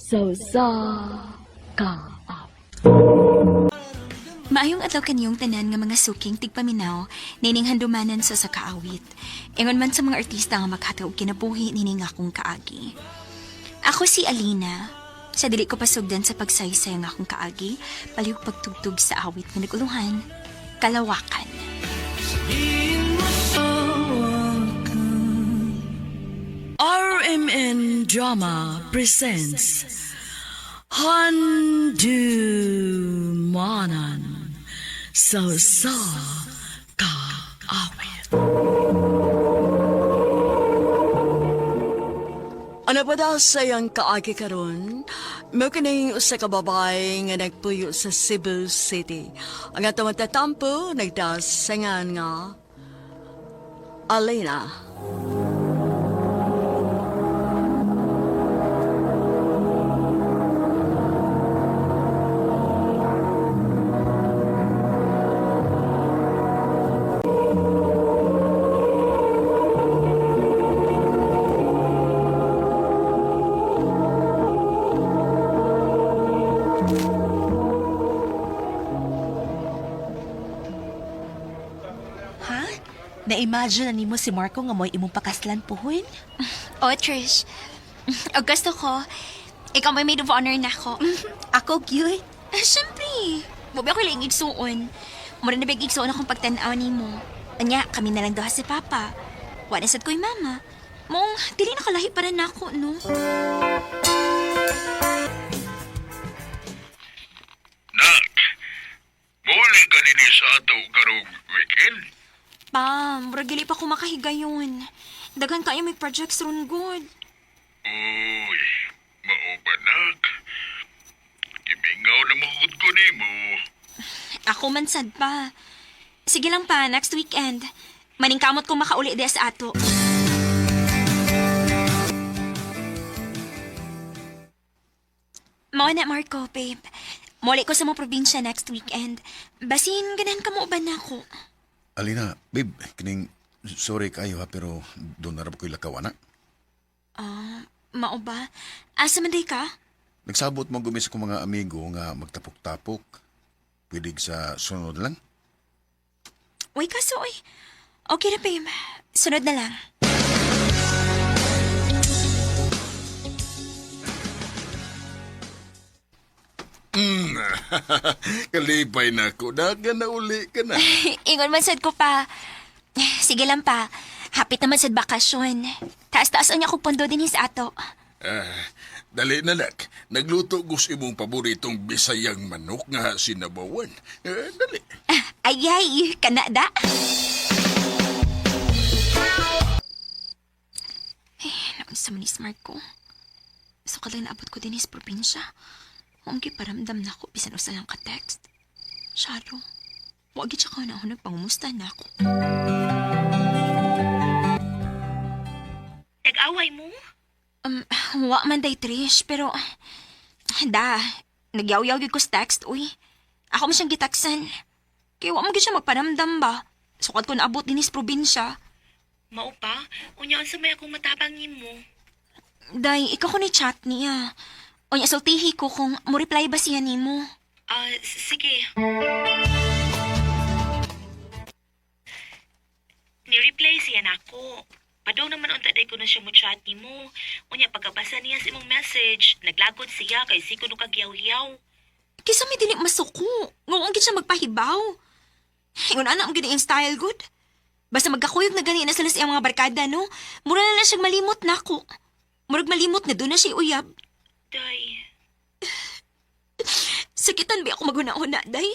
Sa usa ka awit. Maayong adlaw kaniyong tanan nga mga suking tigpaminaw nining handumanan sa usa ka awit. Ingon man sa mga artista nga makatag og kinabuhi nining akong kaagi. Ako si Alina. Sa dili ko pasugdan sa pagsaysay ang akong kaagi, palihog pagtugtog sa awit nga naguluhan, Kalawakan. RMN Drama presents Handumanan sa sa kaawit. Ano ba daw sa iyang kaagi karon? Mao kini usa ka babae nga nagpuyo sa Cebu City. Ang atong tatampo nagdasangan nga Alena. Ha? Na-imagine na nimo si Marco nga mo'y imong pakaslan puhon? O, Trish. Og gusto ko, ikaw may maid of honor na ako. Ako gyud. Ah, siyempre. Bubi ako lang igsuon. Mura na big igsuon akong pagtanaw nimo. Anya, kami na lang duha si Papa. Wa na sad ko'y mama. Mong, dili na kalahi para nako, no? Nak, muli ka din sa ato karong weekend. Pa, mura gali pa ko makahigayon. Daghan kayo may projects ron good. Uy, mao ba nak? Gimingaw na magugod ko nimo. Ako man sad pa. Sige lang pa, next weekend. Maningkamot ko makauli di sa ato. Mao na, Marco, babe. Muli ko sa mga probinsya next weekend. Basin, ganahan ka mo ba na ako? Alina, babe, kining sorry kayo ha, pero doon na ra ba ko'y lakaw, ana. Mao ba? Asa man day ka? Nagsabot mo gumis ko mga amigo nga magtapok-tapok. Pwede sa sunod lang. Uy, kaso, uy. Okay na, babe. Sunod na lang. Kalipay na ko, daga na uli ka na. Ingon man sad ko pa. Sige lang pa. Hapit naman sad bakasyon. Taas-taas ang akong pondo din sa ato. Ah, dali na nak, nagluto ko sa imong paboritong bisayang manok nga sinabawan. Eh, dali. Ayay, kanada. Eh, naunsa man ni smart ko. So kalang naabot ko din sa probinsya. Huwag paramdam na ako bisan usa lang ka-text. Sharo, wag gid siya ka na ako nagpangumusta na ako. Nag-away mo? Um, wa man day Trish, pero da, nagyaw-yaw gyud ko sa text, uy. Ako man siyang gitaksan. Kaya wa man gyud siya magparamdam ba. Sukad ko naabot din sa probinsya. Mao pa, unya unsa may akong matabang nimo? Day, ikaw ko ni chat niya. Unya, sultihi ko kung mo reply ba siya nimo. Ah, sige. Ni-reply siya nako. Padong naman unta day ko na siya mo chat nimo. Unya pagkabasa niya sa imong message, naglagod siya kay siko no kagyaw-yaw. Kisa may dili masuko. Nguong gid siya magpahibaw. Ingon ana ang gid ang style good. Basta magkakuyog na gani na sila sa iyang mga barkada, no? Mura na lang siyang malimot nako. Murag malimot na doon na siya uyab. Day, Sakitan ba ako maghuna-huna, day?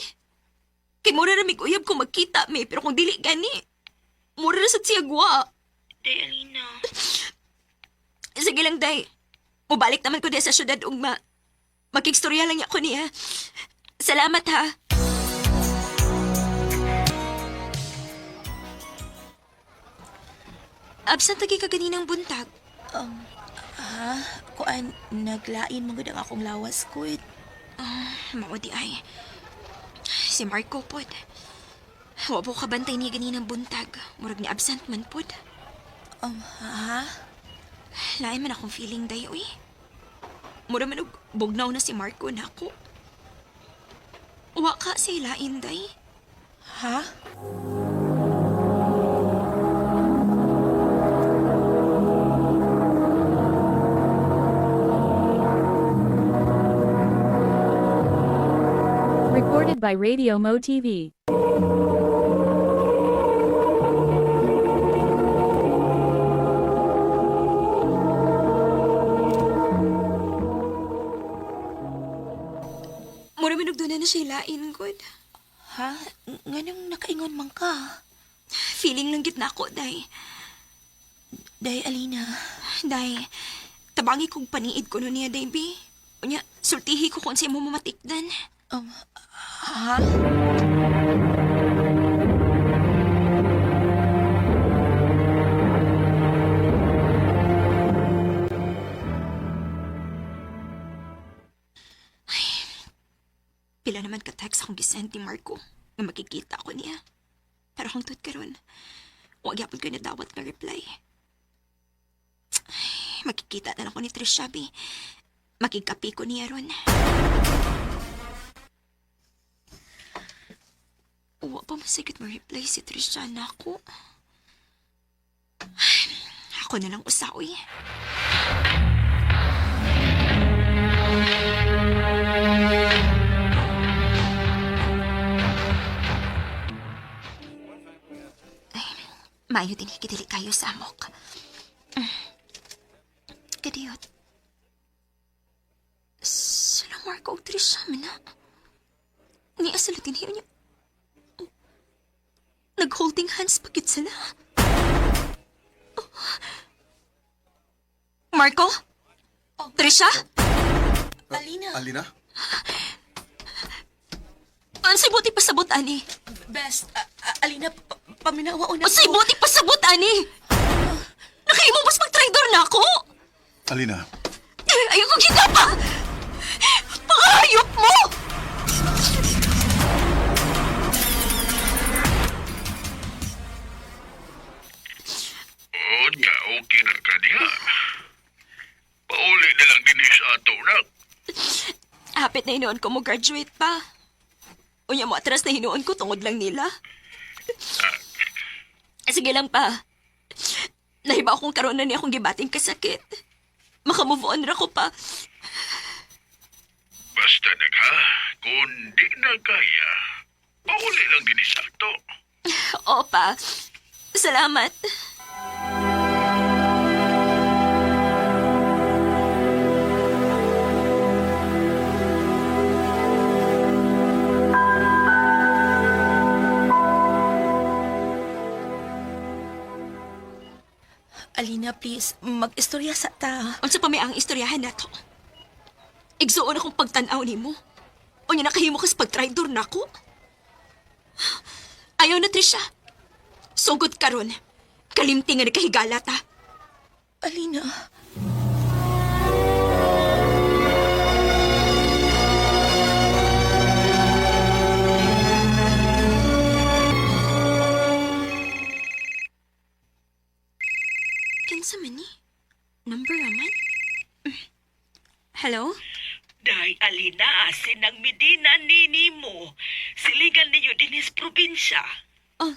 Kay mura ra mig uyab kung magkita mi, pero kung dili gani, mura ra sad siya gwa. day Alina. Sige lang, day. Mubalik naman ko diya sa syudad ugma. Makigstorya lang niya ko niya. Salamat, ha. Absent lagi ka ganinang buntag. Ha? Kuan, naglain mo gud ang akong lawas ko. Mao di ay. Si Marco pod. Wa po kabantay niya ganinang buntag. Murag ni absent man pod. Ha? Lain man akong feeling day, uy. Mura man og bugnaw na si Marco nako. Wa ka sila, Inday. Ha? Recorded by Radio Mo TV. Mura man og doon na siya lain, good. Ha? Nganong nakaingon man ka? Feeling lang git na ako, Day. Day, Alina. Day, tabangi kong paniid ko nun niya, Day, B. Unya, sultihi ko kung sa imo mamatikdan. Ha? Pila naman ka-text akong gisend ni Marco nga makikita ko niya. Pero hangtod karon, wag yapon ko nadawat nga reply. Ay, makikita na lang ko ni Trisha, B. Makikapi ko niya ron. Wa pa masigit mo reply si Trisha na ako. Ay, ako na lang usawi. Maayo din hikidili kayo sa amok. Kadiyot. Sila Marco og Trisha man na. Niya sila dinhiyo niya. Oh. Nag-holding hands pagit sila. Oh. Marco? Trisha? Alina. Alina? Unsay buti pasabot ani? Best, Alina, paminawa una Unsay buti pasabot ani? Nakahimo mas mag-traitor na ako? Alina, Ayoko kita pa! Pakahayop mo! Unya, okay na ka diha. Pauli na lang din sa ato, nak. Hapit na hinuon ko mo graduate pa. Unya mo atras na hinuon ko tungod lang nila. Sige lang pa. Nahiba akong karoon na niya akong gibating kasakit. Makamove on ra ko pa. Basta nag ha, kung di na kaya, pauli lang din sa ato. Oo pa. Salamat. Alina, please, mag-istorya sa ta. Unsa pa may ang istoryahan nato? Igsuon akong pagtan-aw nimo. Unya nakahimo kas pagtraidor nako. Ayaw na Trisha. Sugod karon. Kalimti nga nakahigala ta. Alina. Kinsa man ni? Number raman? Hello? Day, Alina, sinang Medina nini mo. Siligan ninyo dinis probinsya. Oh,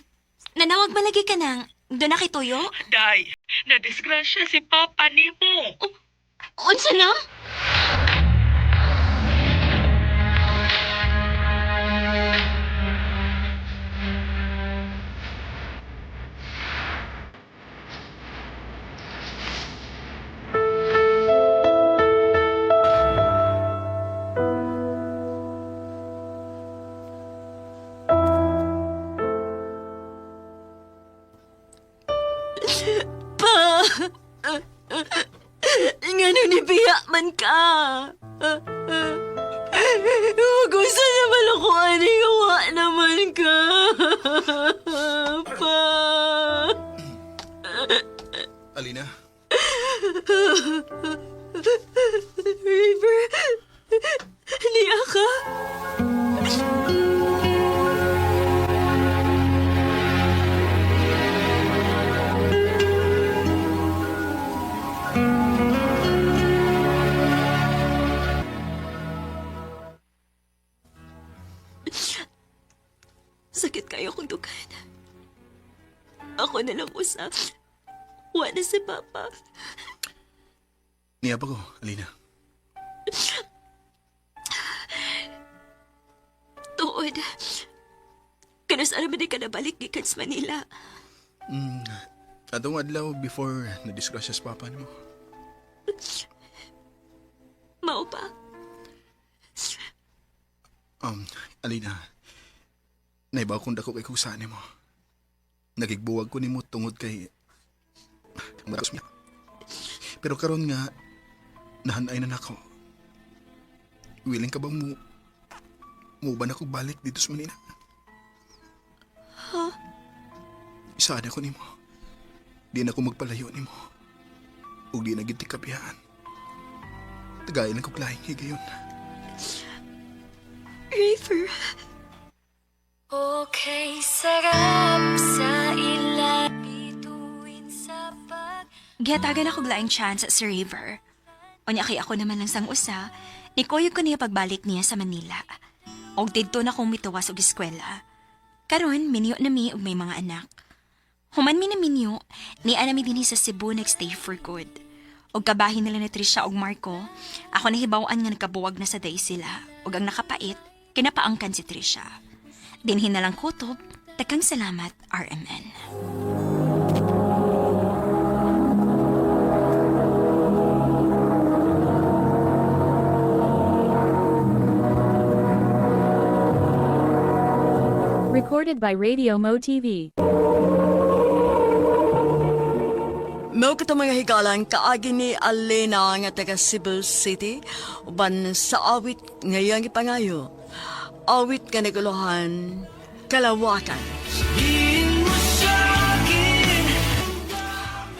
nanawag malagi ka nang doon na kay Toyo? Day, nadisgrasya si Papa nimo. Unsa na? Pa! Nga nung nibiya man ka. Gusto naman ako, ani gawa naman ka. Pa! Alina? River, niya ka? Ako na lang usa. Wa na si Papa. Niya pa ko, Alina. Tuod. Kanus alam di ka nabalik gikan sa Manila. Atong adlaw before na-disgrasya sa papa nimo. Mao pa. Alina, naibaw kong dako kay kusaan nimo. Nagigbuwag ko nimo tungod kay Maras niya. Pero karon nga nahanay na nako. Willing ka bang mo muban ako balik dito sa Manila? Ha? Isaan ako nimo. Di na ako magpalayo nimo. Ug di na gid ti kabihaan. Tagayin lang ko lahing higayon. Rafer. Okay, sarap sa ilabituin sa pag... Gihatagan ako laing chance sa River. Unya kay ako naman lang sang usa, nikuyog ko niya pagbalik niya sa Manila. Og didto na kong mituwas og eskwela. Karon minyo na mi og may mga anak. Human mi na minyo, ni ana mi dinhi sa Cebu nagstay for good. Og kabahin nila ni Trisha og Marco, ako nahibaw-an nga nagkabuwag na sa day sila. Og ang nakapait, kinapaangkan si Trisha. Dinhi na lang kutob, takang salamat RMN. Recorded by Radio Mo TV. Mao kato mga higalan kaagi ni Alena nga taga Cebu City uban sa awit ngayang ipangayo. Awit nga naguluhan Kalawakan.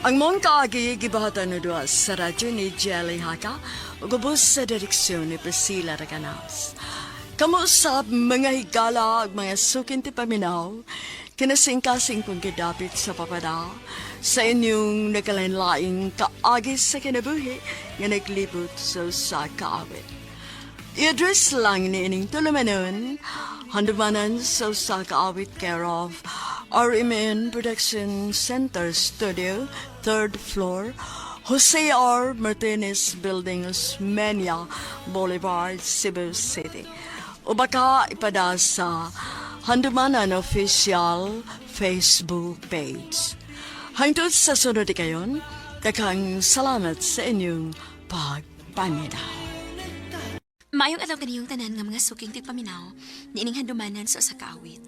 Ang mong kaagi gibahatan na duha sa radyo ni Jelly Haka ug ubos sa direksyon ni Priscilla Raganas. Kamo usab mga higala ug mga sukin ti paminaw, kinasingkasing kong gidapit sa papada sa inyong nagkalain-laing kaagi sa kinabuhi nga naglibot sa usa ka awit. I-address lang ni ining tulumanon, handumanan sa usa ka awit care of RMN Production Center Studio, third floor, Jose R. Martinez Building, Osmeña Boulevard, Cebu City. O baka ipada sa Handumanan Official Facebook page. Hangtod sa sunod kayon, daghang salamat sa inyong pagpaminaw. Maayong adlaw kaniyong tanan nga mga suking tigpaminaw, niining handumanan sa usa ka awit.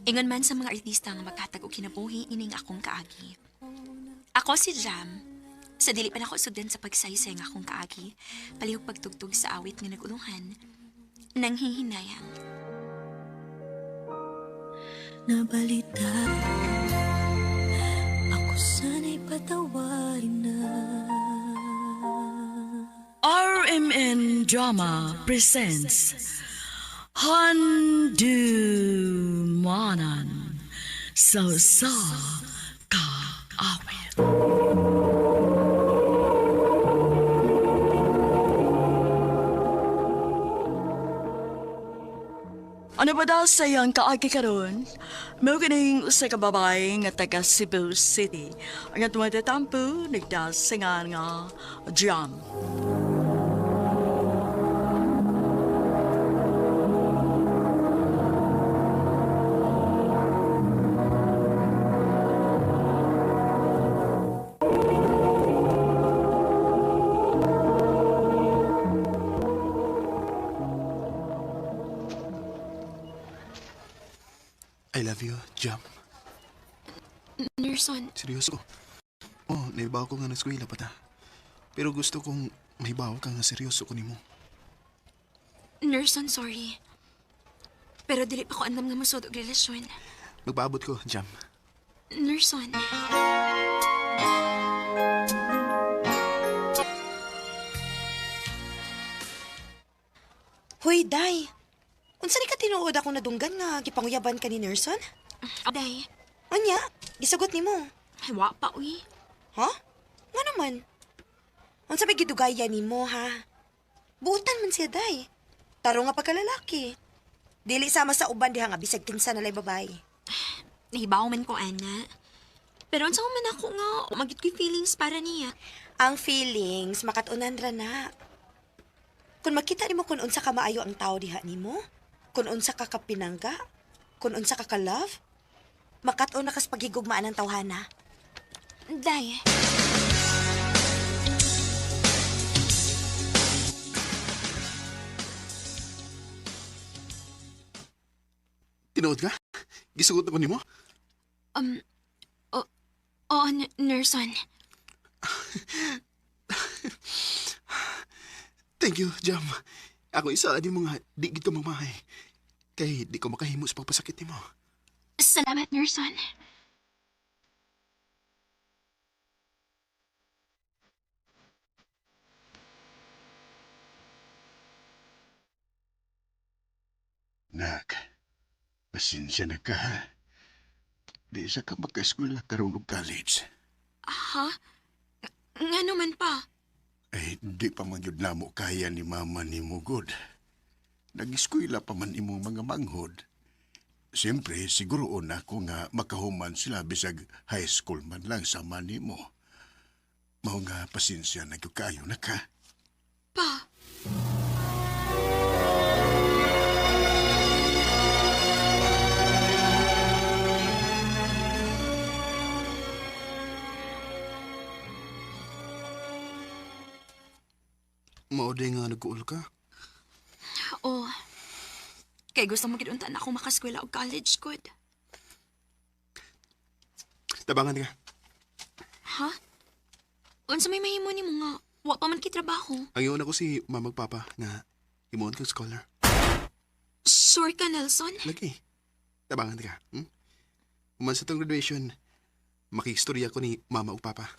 Ingon man sa mga artista nga maghatag og kinabuhi nining akong kaagi. Ako si Jam. Sa dili pa nako sugdan sa pagsaysay nga akong kaagi, palihog pagtugtog sa awit nga nagulungan, nanghihinayang. Nabalita Ako sana'y patawarin na RMN Drama presents Handumanan sa sa kaawit. Ano ba daw sa iyang kaagi karon? Mao kining usa ka babae nga taga Cebu City. Ang atong tatampo nagdasingan nga jam. I love you, Jam. Nerson, Seryoso. Oh, naibaw ko nga naskwela pa ta. Pero gusto kong mahibaw ka nga seryoso ko nimo. Nerson, sorry. Pero dili pa ko andam nga mosod og relasyon. Magpaabot ko, Jam. Nerson. Hoy, Day. Unsa ni ka tinuod akong nadunggan nga gipanguyaban ka ni Nerson? Day, Unya, gisugot nimo. ay, wa pa uy. Ha? Nga naman? Unsa may gidugaya nimo ha? Buutan man siya, Day. Taro nga pagkalalaki. Dili sama sa uban diha nga bisag kinsa na lay babae. Nahibaw man ko, ana. Pero unsa man ako nga, magit ko'y feelings para niya. Ang feelings makatunan ra na. Kung makita nimo kung unsa ka maayo ang tao diha nimo, kung unsa ka kapinangga, kung unsa ka ka-love, makat-on na kas pagigugmaan ang tawhana. Day. Tinuod ka? Gisugot na ko nimo? Um, o, oh, Nerson. Thank you, Jam. Ako isa ani mga di gito mamahay. Kay di ko makahimo sa pagpasakit nimo. Salamat, Nerson. Nak, pasensya na ka ha. Di sa ka makaeskwela karon og college. Ha? Nga naman pa. Eh, di pa man yun namo kaya ni mama ni mo, God. Nag-eskwela pa man imong mga manghod. Siyempre, siguro na ako nga makahuman sila bisag high school man lang sama nimo. Mao nga pasensya na gyud kaayo na ka. Pa. Mao day nga nagkuol ka. Oo. Kay gusto mo gid unta na ako makaskwela og college good. Tabangan ka. Ha? Unsa may mahimo nimo nga wa pa man kitrabaho? Ang iyon ako si mama ug papa nga imuon kang scholar. Sure ka, Nelson? Lagi. Tabangan ka. Hmm? Human sa tong graduation, makikistorya ko ni mama ug papa.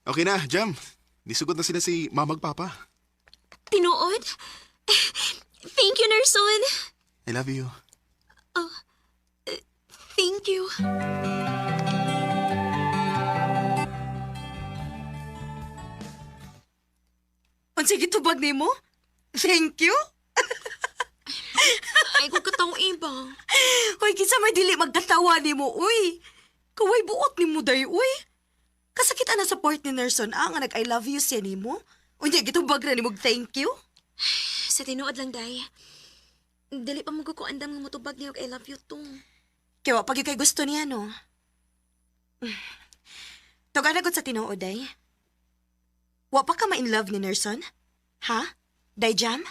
Okay na, Jam. Nisugot na sila si mama ug papa. Tinuod? Thank you, Nerson. I love you. Thank you. Unsa gitubag nimo? Thank you. Ay, kung katong iba. Hoy, kinsa may dili magkatawa nimo, uy. Kaway buot nimo day, uy. Kasakit ana sa part ni Nerson ah, nga nag I love you siya nimo. Unya gitubag ra nimo og thank you. Sa tinuod lang, Day. Dili pa mo ko andam nga motubag niyo og I love you too. Kaya wa pag kay gusto niya no. Tugana gud sa tinuod day. Wa pa ka ma-in love ni Nerson? Ha? Day Jam?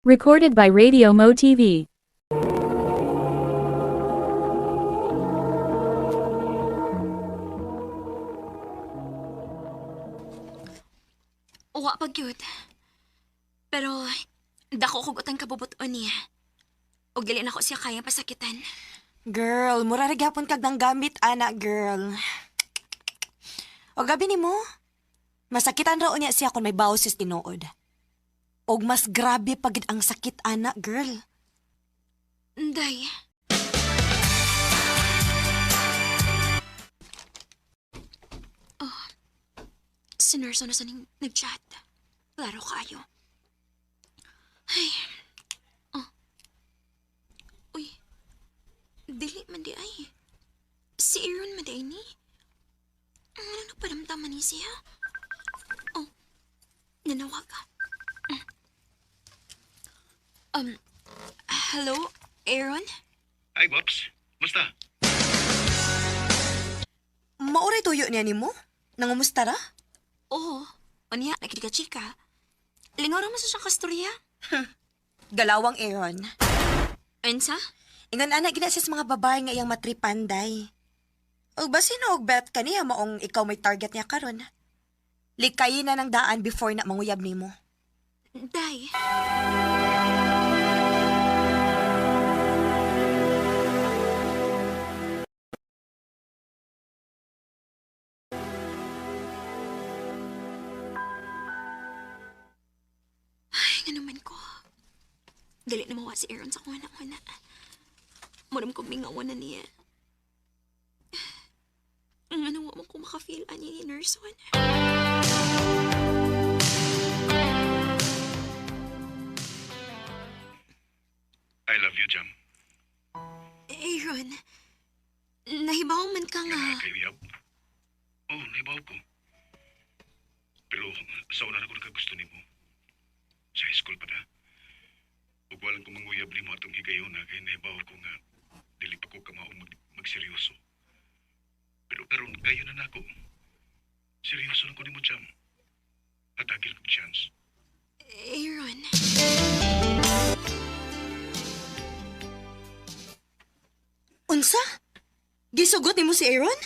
Recorded by Radio Mo TV. Wa pa gyud. Pero dako kog utang kabubuton niya. Og dili na ko siya kaya pasakitan. Girl, mura ra gyapon kag nang gamit ana, girl. O gabi nimo. Masakitan ra unya siya kung may bawsis tinuod. Og mas grabe pagid ang sakit ana, girl. Day. Oh, si Nerso na saning nag-chat. Klaro kayo. Ay. Oh. Uy. Dili man di ay. Si Aaron man di ay ni. Ano nagparamdaman ni siya? Oh. Nanawag ka. Hello, Aaron? Ay, Bops. Musta? Mauray tuyo niya nimo? Nangumusta ra? Oo. Unya, nakikita-chika. Lingaw ra man sa siyang kasturya. Galawang Aaron. Unsa? Ingon ana gina siya sa mga babae nga iyang matripanday. Og basin og bet kaniya maong ikaw may target niya karon. Likayin na ng daan before na manguyab nimo. Day. Dili na mawa si Aaron sa kuha na. Muram kong mingawan na niya. Ang ano mo ko makafeel ani ni Nerson. I love you, Jam. Aaron, nahibaw man ka nga. Nga kay uyab. Oh, naibaw ko. Pero sa una na ko nakagusto nimo. Sa high school pa na. Ug walang ko manguyab nimo atong higayon na kay naibaw ko nga dili pa ko kamaong magseryoso. Pero karon kayo na nako. Seryoso na ko nimo, Jam. Hatagil kog chance. Aaron. Unsa? Gisugot nimo si Aaron?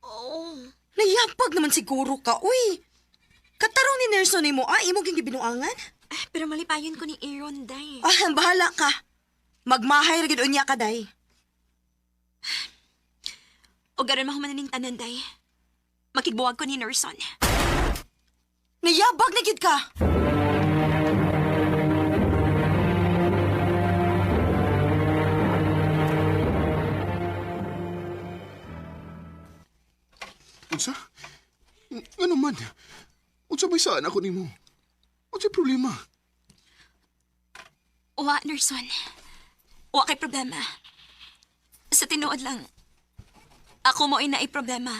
Oo. Nayapag naman siguro ka, uy. Katarong ni Nerso nimo, ah, imo ging gibinuangan? Ah, pero malipayon ko ni Aaron, day. Ah, bahala ka. Magmahay ra gid unya ka, day. O garon mahuman na ning tanan, day. Makigbuwag ko ni Nerson. Nayabag na gid ka. Unsa? Ano man? Unsa may saan ako nimo? Unsa problema? Wa, Nerson. Wa kay problema. Sa tinuod lang, ako mo ay problema.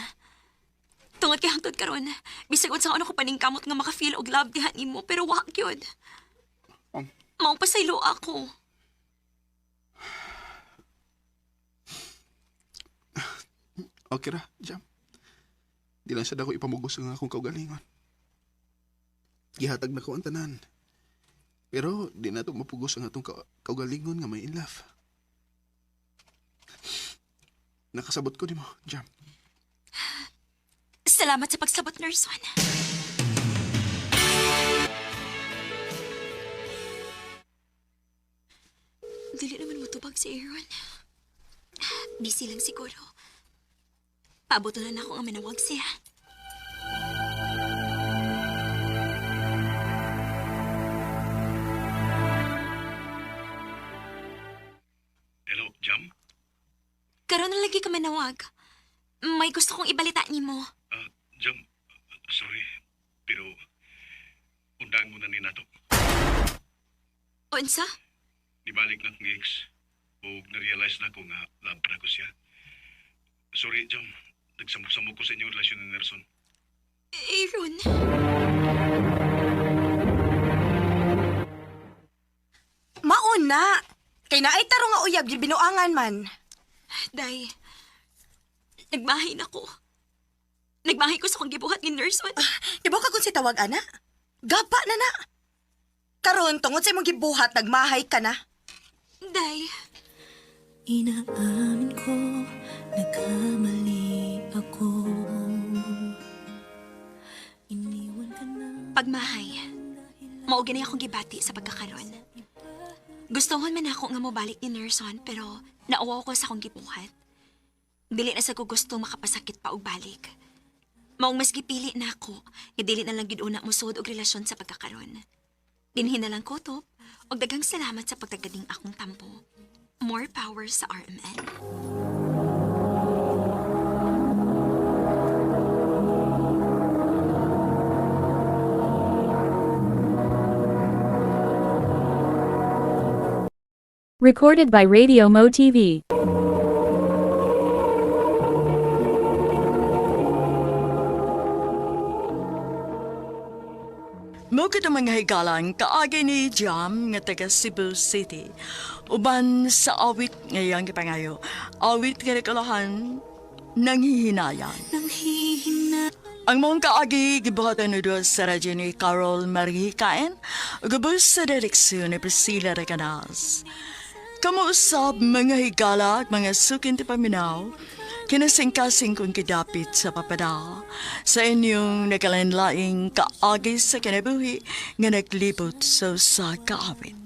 Tungod kay hangtod karon, bisag unsa ano ko paningkamot nga maka-feel og love diha nimo, pero wa gyud. Mao pasaylo ako. Okay ra, Jam. Di lang sad ako ipamugos ang akong kaugalingon. Gihatag na ko ang tanan. Pero di na to mapugos ang atong kaugalingon nga may in love. Nakasabot ko nimo, Jam. Salamat sa pagsabot, Nerson. Dili naman mo tubag si Aaron. Busy lang siguro. Paabot na ako ang manawag siya. Hello, Jam? Karon na lagi ka manawag. May gusto kong ibalita nimo. Jam, sorry, pero undang mo na ni nato. Unsa? Nibalik na akong ex. O na-realize na ko nga love na ko siya. Sorry, Jam. Nagsamok-samok ko sa inyong relasyon ni Nelson. Aaron. Mauna. Kay naay tarong nga uyab gibinuangan man. Day, nagmahay na ko. Nagmahay ko sa kong gibuhat ni Nerson. Di ba ka kung si tawag ana? Gapa na na. Karon tungod sa imong gibuhat nagmahay ka na. Day, Inaamin ko, nagkamali ako. Iniwan ka na. Pagmahay, mao gani akong gibati sa pagkakaron. Gustohon man ako nga mobalik ni Nerson pero nauwaw ko sa akong gibuhat. Dili na sa ko gusto makapasakit pa og balik. Maong mas gipili na ako nga dili na lang gid una mosuod og relasyon sa pagkakaron. Dinhi na lang kutob og daghang salamat sa pagtagading akong tampo. More power sa RMN. Recorded by Radio Mo TV. Mo kita mga higalang kaagi ni Jam nga taga Cebu City. Uban sa awit ngayang gipangayo. Awit nga nakalahan nanghihinayang. Nanghihina. Ang mong kaagi gibuhatan ni doon sa radyo ni Carol Marihikain, gubos sa direksyon ni Priscilla Recanas. Kamuusab mga higala at mga sukin ti paminaw, kinasingkasing kong kidapit sa papada, sa inyong nakalanlaing kaagi sa kinabuhi nga naglibot sa usa kaawit.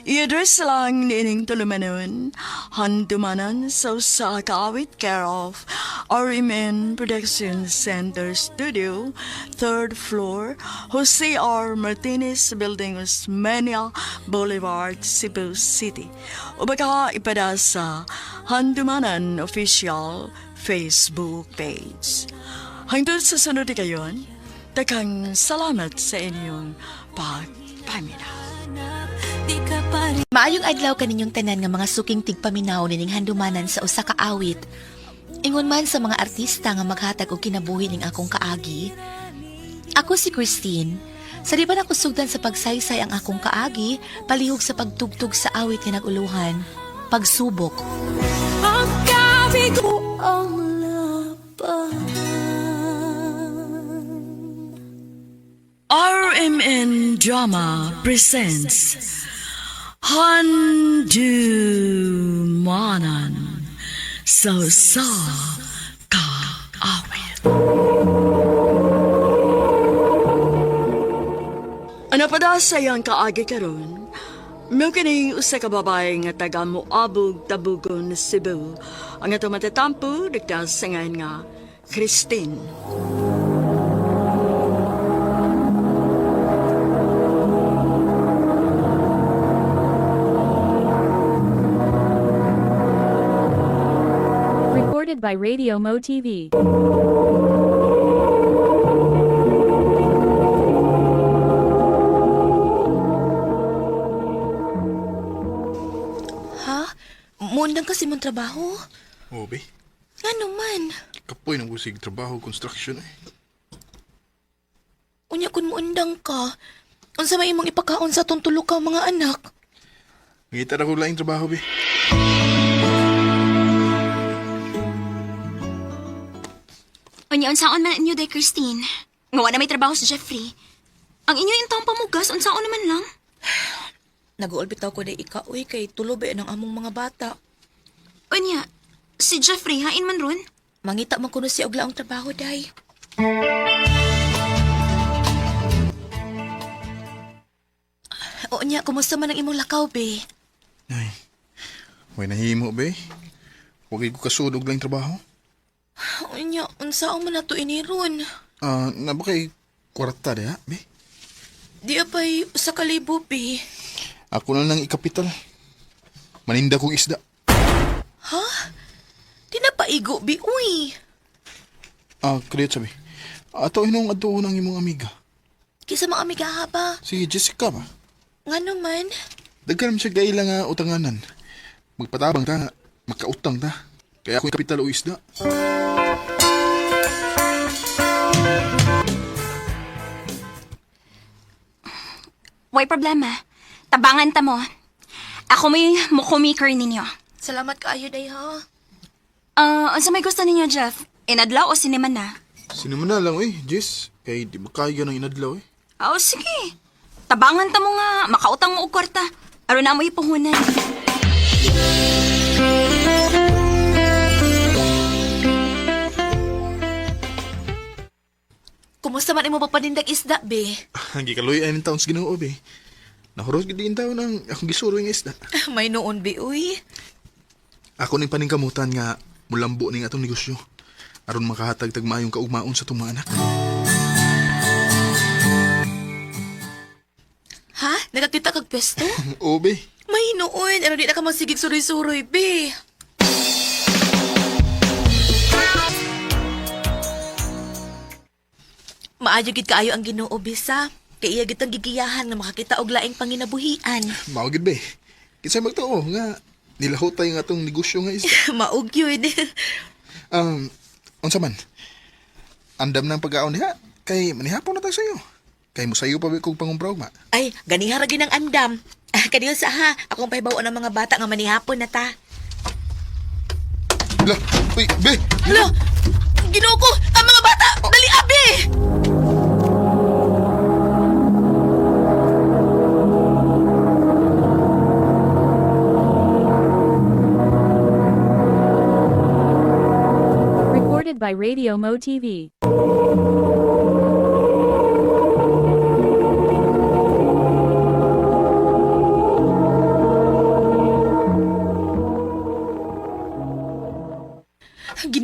I-address lang niining tulumanon, handumanan sa usa ka awit care of RMN Production Center Studio, third floor, Jose R. Martinez Building, Osmeña Boulevard, Cebu City. O baka ipada sa Handumanan Official Facebook page. Hangtod sa sunod kayon, daghang salamat sa inyong pagpaminaw. Di ka pa rin Maayong adlaw kaninyong tanan nga mga suking tigpaminaw nining handumanan sa usa ka awit. Ingon man sa mga artista nga maghatag og kinabuhi ning akong kaagi. Ako si Christine. Sa di ba nakusugdan sa pagsaysay ang akong kaagi, palihog sa pagtugtog sa awit nga naguluhan, pagsubok. Pagkabigo ang laban. RMN Drama presents Handumanan sa sa kaawit. Ano pa da sa iyang kaagi karon? Mao kining usa ka babae nga taga Moabog, Tabugon, Cebu. Ang ato matatampo nagtaas sa ngalan nga Christine. Recorded by Radio Mo TV. Ha? Muundang kasi mong trabaho? Oh, be. Ngano man? Kapoy ng usig trabaho construction eh. Unya kun muundang ka. Unsa may imong ipakaon sa atong tulo ka mga anak? Ngita na ko laing trabaho, be. Unya, unsaon man inyo day, Christine? Nga wala may trabaho si Jeffrey. Ang inyo yung taong pamugas, unsaon naman lang. Nag-uulbitaw ko day ika uy kay tulo ba ng among mga bata. Unya, si Jeffrey, hain man ron. Mangita man kuno siya og laong trabaho day. Oo niya, kumusta man ang imong lakaw, be? Ay, way nahimo, be. Huwag ko kasunog lang trabaho. Oo niya, unsaon man nato iniron? Ah, na ba kay kwarta diha, be? Di apay sa kalibo, be. Ako na lang ikapital. Maninda kong isda. Ha? Di na paigo, be, uy. Ah, kriyot sabi. Ato hinong adto ng imong amiga. Kisa mga amiga ha ba? Si Jessica ba? Ngano man? Daghan man siya gaila nga utanganan. Magpatabang ta, makautang ta. Kaya ako kapital o isda. Way problema. Tabangan ta mo. Ako may mukumaker ninyo. Salamat kaayo day ha. Ah, unsa may gusto ninyo, Jeff? Inadlaw o sinema na? Sino man na lang eh, Jess. Kay di ba kaya ng inadlaw eh. Oh, sige. Tabangan ta mo nga, makautang mo og kwarta. Aron na mo ipuhunan. Kumusta man imo pagpanindag isda, be? Ang gikaluy ay ng taon sa Ginoo be. Nahuros gid din taon ang akong gisuro nga isda. May noon, be, uy. Ako ning paningkamutan nga mulambo ning atong negosyo. Aron makahatag tag maayong kaugmaon sa atong mga anak. Ha? Nagakita kag pwesto? Oo be. May noon. Ano di na ka magsigig suroy-suroy, be? Maayo gid kaayo ang Ginoo bisa. Kay iya gid ang gigiyahan nga makakita og laing panginabuhian. Mao gid be. Kinsa magtuo nga nilahutay nga atong negosyo nga isda. Maug yun. Unsa man? Andam ng pagkaon diha kay manihapon na tayo sayo. Kay musayo pa be kog pangumpraw ma. Ay, ganiha ra gyud ang andam. Ah, Kaniyo sa ha, akong pahibaw ng mga bata nga manihapon na ta. Lah, uy, be. Hala! Ginoo ko! Ang mga bata! Dali, abi! Recorded by Radio Mo TV.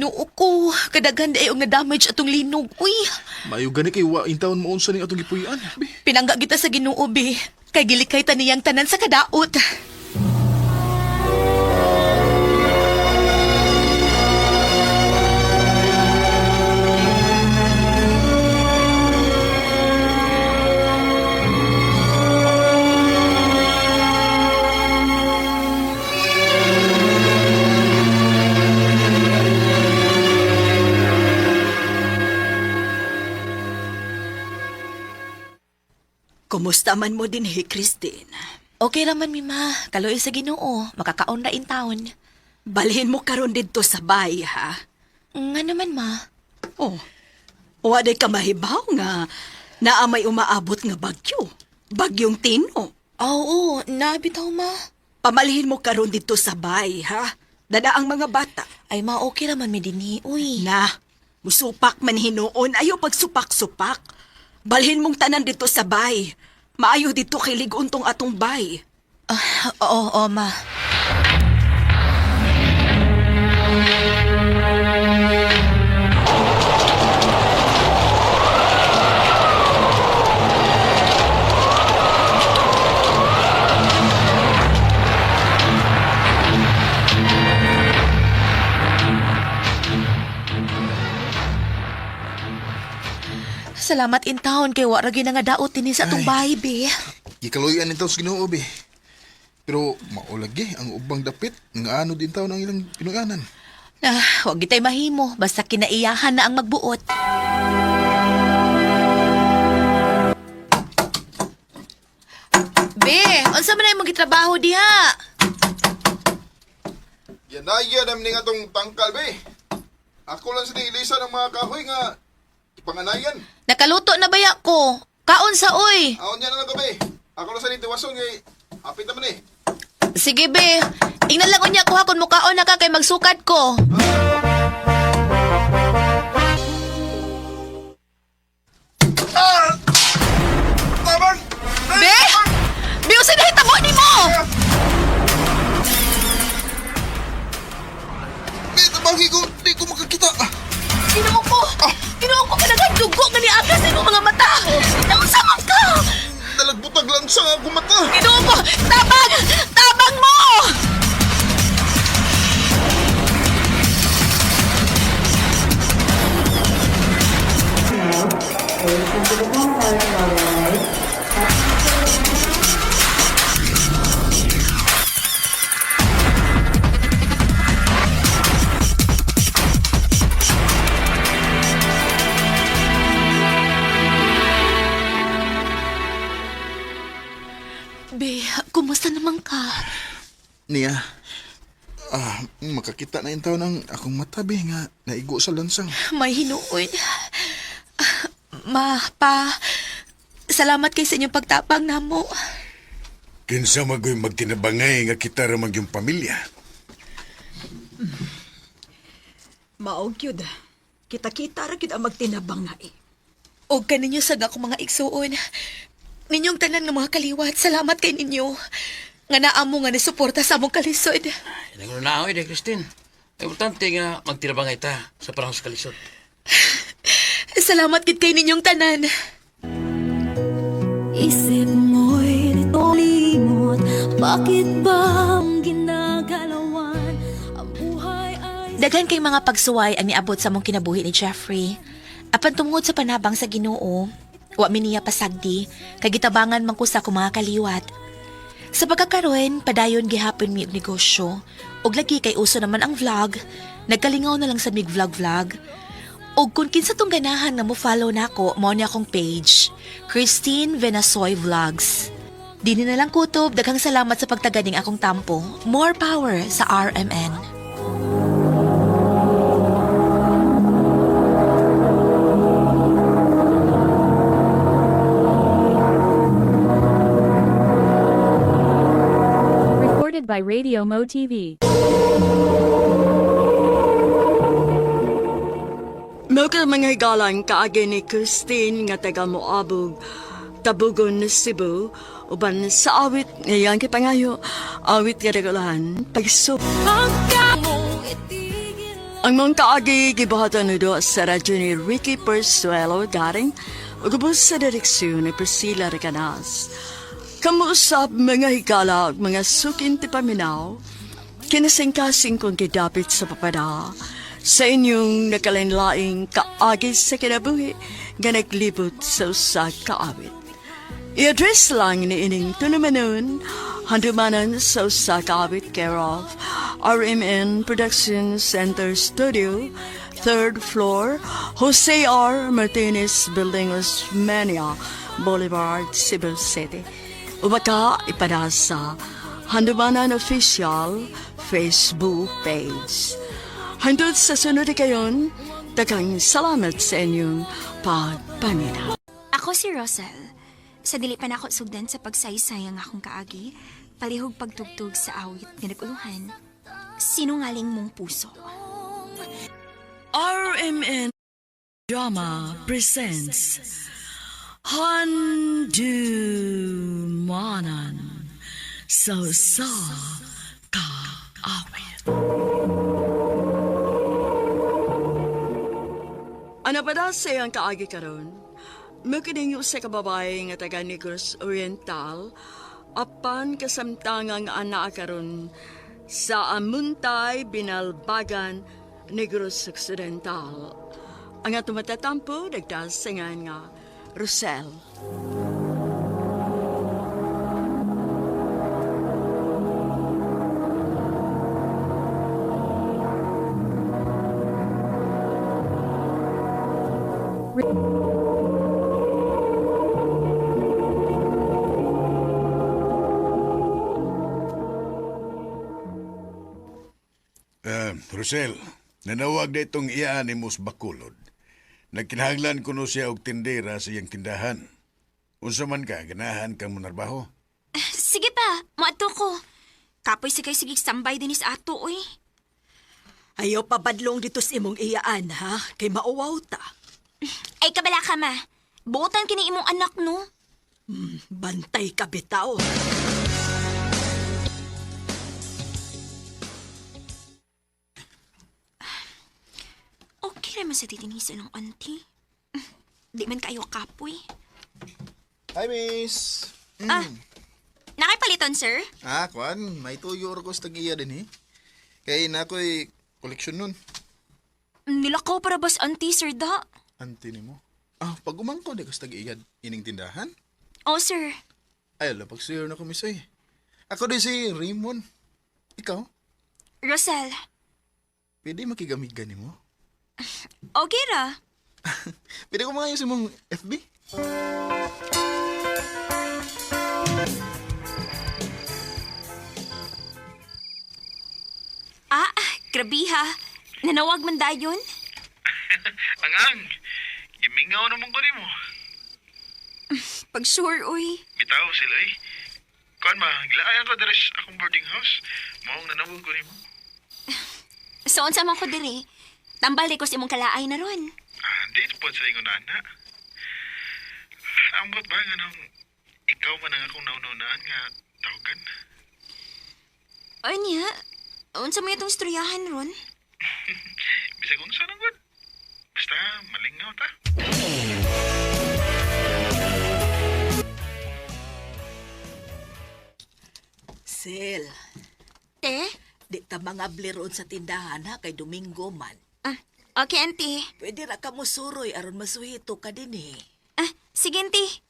Ginoo ko, kadaghan ay og na-damage atong linog. Uy, Maayo gani kay wa intawon mo unsa ning atong gipuy-an. Be. pinangga kita sa Ginoo be. Kay gilikay ta niyang tanan sa kadaot. Kumusta man mo din, he, Christine? Okay raman mi ma, kaloy sa Ginoo, makakaon ra in town. Balhin mo karon didto sa bay, ha? Nga naman ma. Oh, wa day ka mahibaw nga naa may umaabot nga bagyo. Bagyong Tino. Oo, nabitaw ma. Pamalhin mo karon didto sa bay, ha? Dada ang mga bata. Ay ma, okay raman mi dinhi. Uy. Na, musupak man hinuon, ayo pagsupak-supak. Balhin mong tanan dito sa bay. Maayo dito kay ligon tong atong bay. Ah, oo, oo, ma. Salamat in town kay wa ra gyud nga daot dinhi sa atong bahay, be. Gikaluyan intaw sa Ginoo be. Pero maulagi ang ubang dapit nga ano din taon ang ilang pinuyanan. Ah, wag gitay mahimo basta kinaiyahan na ang magbuot. Be, unsa man ay gitrabaho diha? Yanaya nam ning atong tangkal be. Ako lang sa ilisan ang mga kahoy nga ipanganayan. Nakaluto na baya ko. Kaon sa oy. Aon niya na lang be. Ako lang sa tiwason kay apit naman eh. Sige be, ingnan lang unya ko ha kung mukaon na ka kay magsukat ko. Ah! Tabang! Be! Be, unsa nahitabo nimo? Be, tabang ko, di ko makakita. Ginoo ko. Ginoo ko kanang dugo nga niagas sa imong mga mata. Naunsa man ka? Nalagbutag lang sa akong mata. Ginoo ko, tabang! Tabang mo! Be, kumusta naman ka? Niya, makakita na intaw ng akong mata be nga naigo sa lansang. May hinuon. Ma, pa, salamat kay sa inyong pagtapang namo. Kinsa magoy magtinabangay nga kita ra man yung pamilya. Maog yun. Kita-kita ra gyud ang magtinabangay. Og kaninyo sa akong mga igsuon. Ninyong tanan nga mga kaliwat, salamat kay ninyo. Nga naamo nga nisuporta sa among kalisod. Nangulo na ako, eh, Christine. Importante nga magtirabangay ta sa parang sa kalisod. Salamat gid kay ninyong tanan. Isip mo'y limot. Bakit ba ang ginagalawan? Ang buhay ay Daghan kay mga pagsuway ang niabot sa mong kinabuhi ni Jeffrey. Apan tungod sa panabang sa Ginoo, wa mi niya pasagdi, kay gitabangan man ko sa akong mga kaliwat. Sa pagkakaroon, padayon gihapon mi og negosyo. Og lagi kay uso naman ang vlog, nagkalingaw na lang sa mig vlog-vlog. Og kung kinsa tong ganahan nga mo follow nako, mao ni akong page, Christine Venasoy Vlogs. Dini na lang kutob, daghang salamat sa pagtaganing akong tampo. More power sa RMN. Recorded by Radio Mo TV. Mao ka mga higalan kaagi ni Christine nga taga Moabog, Tabugon, Cebu, uban sa awit ngayon kay pangayo, awit nga regulahan, pagsup. Pagka mong itigil. Ang mga kaagi gibuhatan ni do sa radyo ni Ricky Persuelo Garing ug ubos sa direksyon ni Priscilla Recanas. Kamuusap mga higala ug mga sukin ti paminaw, kinasingkasing kong gidapit sa papada sa inyong nakalinlaing kaagi sa kinabuhi nga naglibot sa usa ka awit. I-address lang ni ining tunumanon, handumanan sa usa ka awit care of RMN Production Center Studio, third floor, Jose R. Martinez Building, Osmeña Boulevard, Cebu City. O baka ipada sa Handumanan Official Facebook page. Hangtod sa sunod kayon, daghang salamat sa inyong pagpaminaw. Ako si Rosel. Sa dili pa nako sugdan sa pagsaysay ang akong kaagi, palihog pagtugtog sa awit nga naguluhan. Sinungaling mong puso. RMN Drama presents Handumanan sa sa kaawit. Ano pa daw sa iyang kaagi karon? Mukining sa kababae nga taga Negros Oriental, apan kasamtangang ana karon sa Amuntay, Binalbagan, Negros Occidental. Ang atong matatampo, nagdasingan nga Rosel. Rosel, nanawag na itong iyaan ni Mus Bacolod. Nagkinahanglan kuno siya og tindera sa iyang tindahan. Unsa man ka, ganahan kang monarbaho? Sige pa, moadto ko. Kapoy si kay sige sambay din is ato oy. Ayaw pabadlong dito sa imong iyaan, ha? Kay mauwaw ta. Ay kabala ka ma. Buotan kini imong anak no. Bantay ka bitaw. Okay naman sa titinisa ng auntie. Di man kayo kapoy. Hi, miss! Ah, nakipaliton sir? Ah, kwan, may tuyo ko sa tag-iya din eh. Kay na ako'y koleksyon nun. Nilakaw para bas auntie sir da. Ante ni mo. Ah, pag umangko di ko sa tag-iya ining tindahan. Oh sir, Ay, ala, pag na ko, miss eh. Ako din si Raymond. Ikaw, Rosel, pwede makigamig gani mo? okay ra. Pwede ko mga sa mong FB? Ah, grabe ha. Nanawag man dayon. Angang, gimingaw naman ko nimo. Pag sure, uy. Bitaw sila eh. Kuan ba, gilaayan ko diri sa akong boarding house. Maong nanawag ko nimo. So, unsa man ko diri? Tambal di ko sa imong kalaay na ron. Ah, di po sa ingon ana. Ambot ba nga nang ikaw man ang akong naununaan nga tawagan? Anya, unsa may itong istoryahan ron? Bisag unsa nang gud. Basta malingaw ta. Sel, Te? di ta mga roon sa tindahan ha kay Domingo man. Ah, okay, auntie. Pwede ra ka mosuroy aron masuhito ka din eh. Ah, sige, auntie.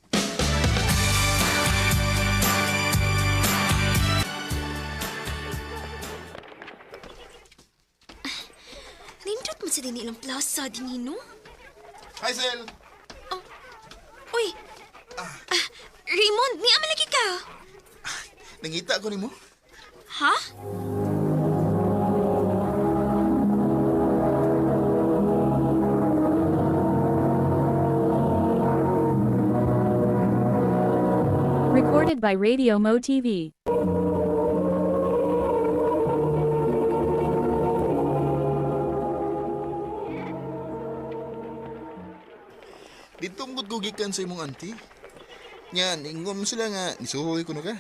Nindot man sa din ilang plaza din no? Hi, Sel! Uy! Ah, Raymond, ni amalagi ka. Nangita ko ni mo. Ha? Recorded by Radio Mo TV. Dito ang ko gikan sa imong auntie. Nya, ningon mo sila nga, nisuhoy ko no ka.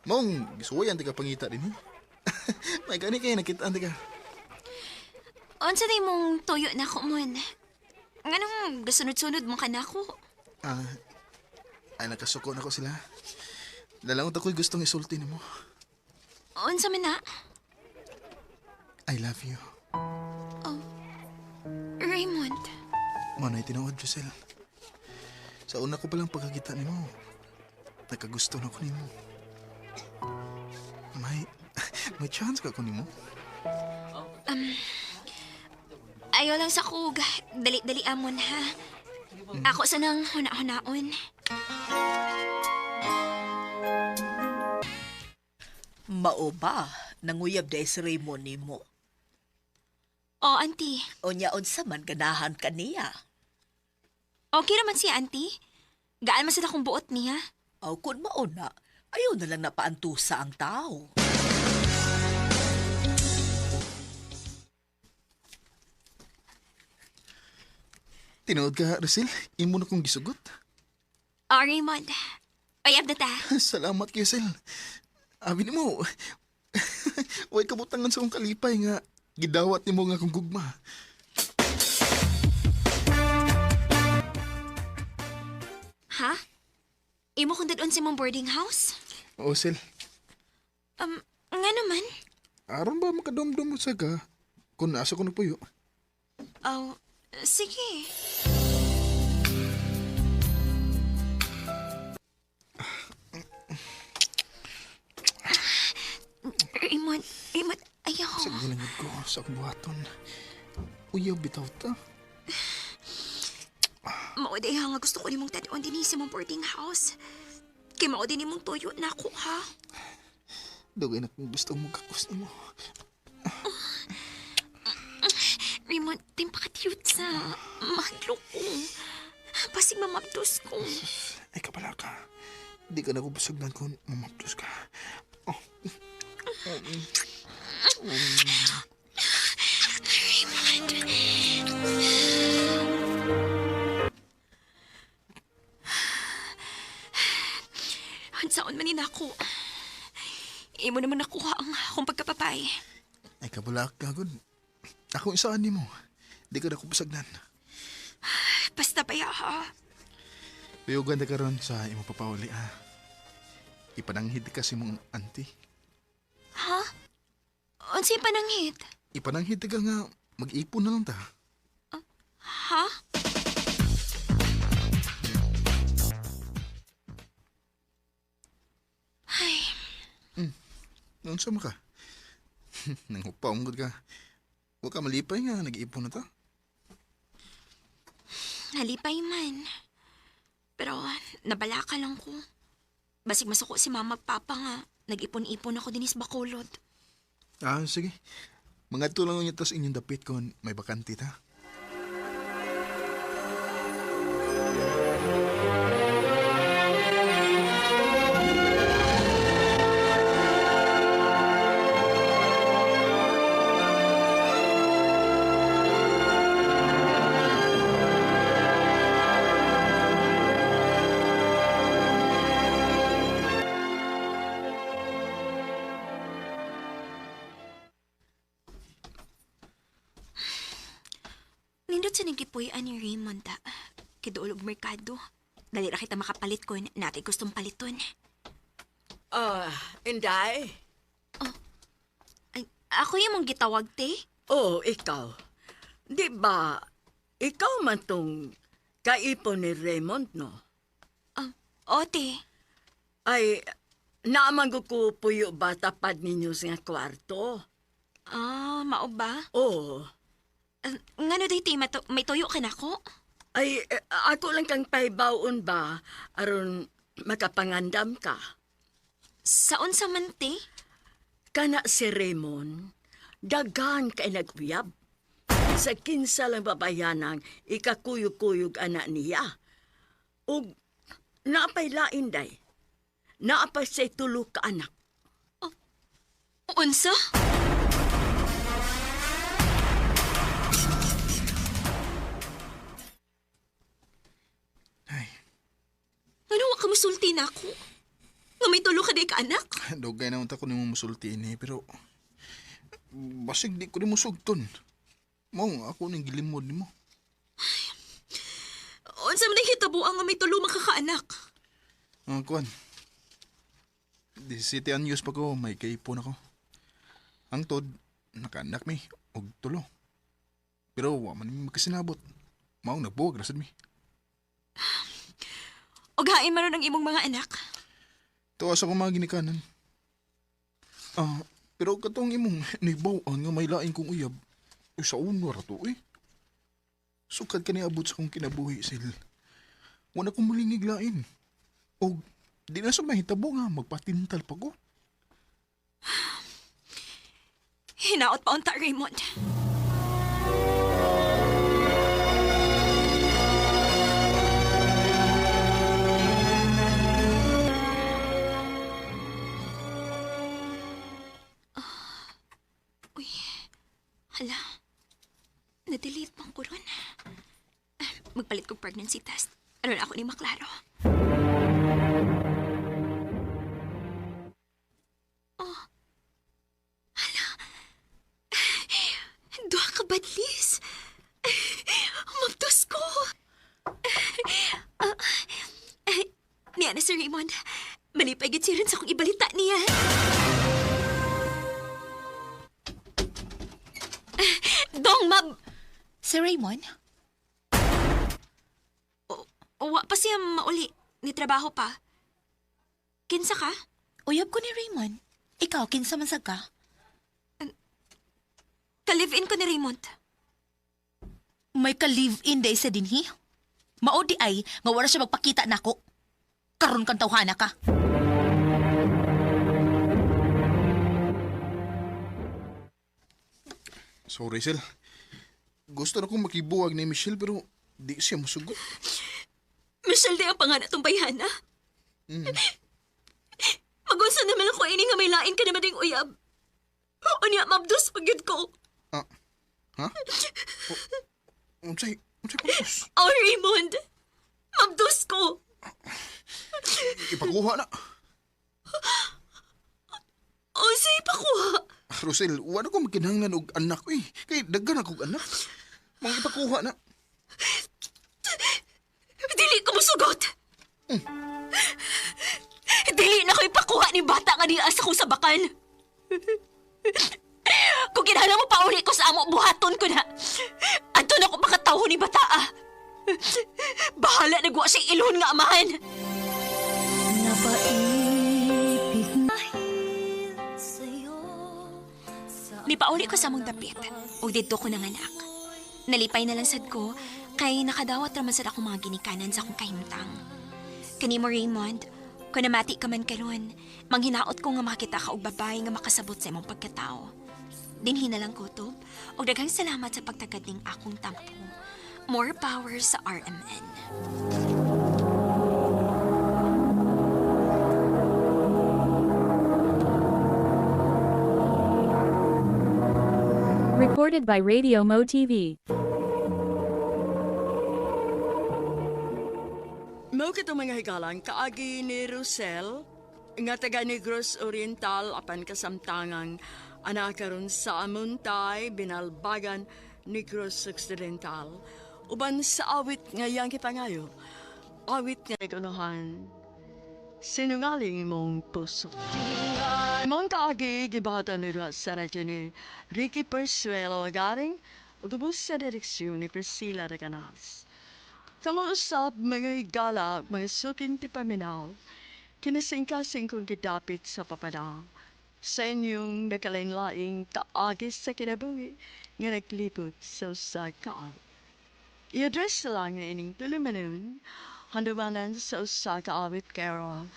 Mong, gisuhoy ang ka pangita din eh. May gani kay nakita ante ka. Unsa day mong tuyo na ko mon? Nganong gasunod-sunod mo ka na ako? Ah, ay nakasuko na ko sila. Lalangot ako'y gustong isulti nimo. Unsa man na? I love you. Raymond. Mo na'y tinuod, Rosel. Sa una ko palang pagkakita nimo, nakagusto na ko nimo. May, may chance ka ko nimo. Ayaw lang sa kug. Dali-dali amon ha. Ako sa nang huna-hunaon. Mao ba, nanguyab day si Raymond nimo. Oh, auntie. Unya unsa man ganahan kaniya. Okay naman siya, auntie. Gaan man sila kung buot niya. Aw kun mao na, ayaw na lang napaantusa ang tao. Tinuod ka, Rosel. Imo na kong gisugot. Oh, Raymond. Ay, abda ta. Salamat kay Sel. Abi nimo. Way kabutangan sa akong kalipay nga gidawat nimo nga akong gugma. Ha? Imo kong dadon sa imong boarding house? Oo, Sel. Nga naman. Aron ba makadomdom mo sa ka kung nasa ko nagpuyo? Oh, sige. Raymond, Raymond, ayaw. Sa gilangod ko sa akong buhaton. Uyaw bitaw ta. Mao day ha nga gusto ko nimong tadon dinhi sa imong boarding house. Kay mao din nimong tuyo na ako ha. Dugay na kong gusto mo kakos nimo. Raymond, timpaka-cute sa mahadlok ko. Pasig mamabdos ko. Ay kabala ka. Di ka na ko busugnan kung mamaptos ka. Oh. Raymond. Hansaon man ni nako. Imo naman nakuha ang akong pagkapapay. Ay kabala ka gud. Ako isaan nimo. Di ka na ko busugnan. Basta ba ha? Uyugan na karon sa imong papauli ha. Ipananghid ka sa imong auntie. Ha? Unsay pananghid? Ipananghid ka nga mag-ipon na lang ta. Ha? Ay, Noon sa ka? Nanghupa gud ka. Wa ka malipay nga nag-ipon na ta. nalipay man. Pero nabalaka lang ko. Basig masuko si mama at papa nga. Nag-ipon-ipon ako dinis Bacolod. Ah, sige. Mga lang niya tas inyong dapit kon may bakante ta. Nindot sa nagkipuy-an ni Raymond ta. Kiduol og merkado. Dali ra kita makapalit kon natin gustong paliton. Ah, Inday. Ay, ako yung mong gitawag, te. Oh, ikaw. Di ba, ikaw man tong kaipon ni Raymond, no? O, te. Ay, naamang ko puyo ba tapad ninyo sa nga kwarto? Ah, mao ba? Oo. Ngano day, te, may tuyo ka na ko? Ay, eh, ako lang kang pahibaon ba aron makapangandam ka. Sa unsa man, te? Kana si Raymond, daghan kay naguyab. Sa kinsa lang babayanang ikakuyog-kuyog ana niya. Ug naapay lain day. Naapay say tulo ka anak. Unsa? Ay, Ano wa ka musulti na ako? Nga may tulo ka day ka anak? dugay na unta ko nimo musulti ini pero basig di ko nimo sugton. Mao nga ako ning gilimod nimo. Unsa man ang hitabo ang nga may tulo makakaanak? Ang kuan. 17 anyos pa ko, may kaipon ako. Ang tod, nakaanak mi, og tulo. Pero wa man mi magkasinabot. Maong nagbuwag ra sad mi. Og hain man ron ang imong mga anak. Tuwa sa akong mga ginikanan. Ah, pero katong imong nibaw-an nga may lain kong uyab, ay sa una ra to eh. Sukad ka niabot sa akong kinabuhi, Sil. Wala kong mulingig lain. O di na sa mahitabo nga, magpatintal pa ko. Hinaot pa unta, Raymond. Ah, uy, hala. Na-delete pang ko ron. Ah, magpalit kong pregnancy test. Ano na ako ni maklaro. Oh, hala. Duha ka badlis. Mabdos ko. Ah, eh, niya na si Raymond. Malipay gid siya rin sa akong ibalita niya. Dong, mab... Si Raymond? Wa pa siya mauli. Ni trabaho pa. Kinsa ka? Uyab ko ni Raymond. Ikaw, kinsa man sad ka? Ka-live-in ko ni Raymond. May ka-live-in day sa dinhi? Mao di ay nga wala siya magpakita nako. Karon kang tawhana ka. Sorry, Sil. Gusto na kong makibuwag ni Michelle pero di siya musugot. Michelle di ang pangalan atong bayhana. Magunsa naman ako ini nga may lain ka naman ding uyab. Unya, mabdos pag yun ko. Ah, ha? O, unsay, unsay purpose? Oh, Raymond! Mabdos ko! Ipakuha na. Oh, say pakuha. Rosel, wala ko makinahanglan og anak eh. Kay daghan akong anak. Mga ipakuha na. Dili ko musugot. Dili na ko ipakuha ni bata nga niya sa kong sabakan. Kung kinahanglan mo pauli ko sa amo, buhaton ko na. Adto na ko makatawo ni bata ah. Bahala na guwa siyang ilon nga amahan. Napaipig dahil sa'yo. Nipauli ko sa among dapit, ug didto ko nanganak. Nalipay na lang sad ko, kay nakadawat raman sad akong mga ginikanan sa akong kahimtang. Kanimo Raymond, kung namati ka man karon, manghinaot ko nga makita ka og babae nga makasabot sa imong pagkatao. Dinhi na lang kutob, ug daghang salamat sa pagtagad ning akong tampo. More power sa RMN. Recorded by Radio Mo TV. Mao kito mga higalan, kaagi ni Rosel, nga taga Negros Oriental apan kasamtangang anak karon sa Amuntay, Binalbagan, Negros Occidental. Uban sa awit nga iyang gipangayo, awit nga igunuhan, sinungaling mong puso. Mong kaagi gibata ni sa radyo ni Ricky Persuelo Garing, ug sa direksyon ni Priscilla Reganas. Kamuusap mga higala, mga suking ti paminaw, kinasingkasing kong gidapit sa papadang, sa inyong nakalain-laing kaagis sa kinabuhi nga naglibot sa usa ka awit. I-address lang nga ining tulumanon, handumanan sa usa ka awit care of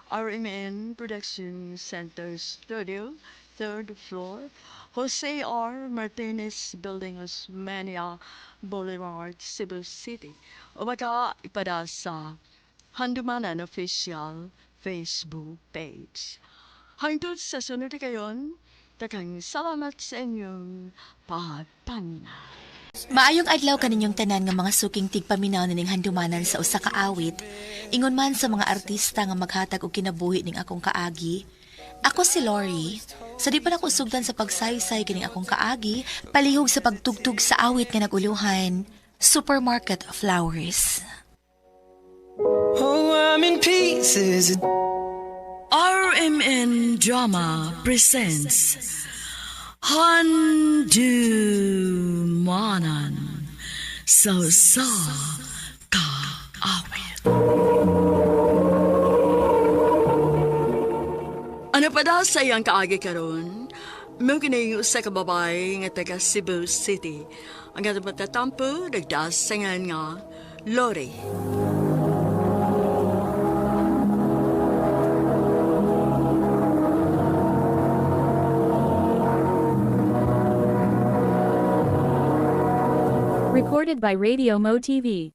RMN Production Center Studio, third floor, Jose R. Martinez Building, Osmeña Boulevard, Cebu City. O baka ipada sa Handumanan Official Facebook page. Hangtod sa sunod kayon, daghang salamat sa inyong pagpaminaw. Maayong adlaw kaninyong tanan nga mga suking tigpaminaw nining handumanan sa usa ka awit. Ingon man sa mga artista nga maghatag og kinabuhi ning akong kaagi. Ako si Lori. Sa di pa nako sugdan sa pagsaysay kining akong kaagi, palihog sa pagtugtog sa awit nga naguluhan, Supermarket Flowers. Oh, I'm in pieces. RMN Drama presents Handumanan sa sa kaawit. Ano pa daw sa iyang kaagi karon? Mo kini usa ka babae nga taga Cebu City. Ang atong matatampo nagdasangan nga Lori. Recorded by Radio Mo TV.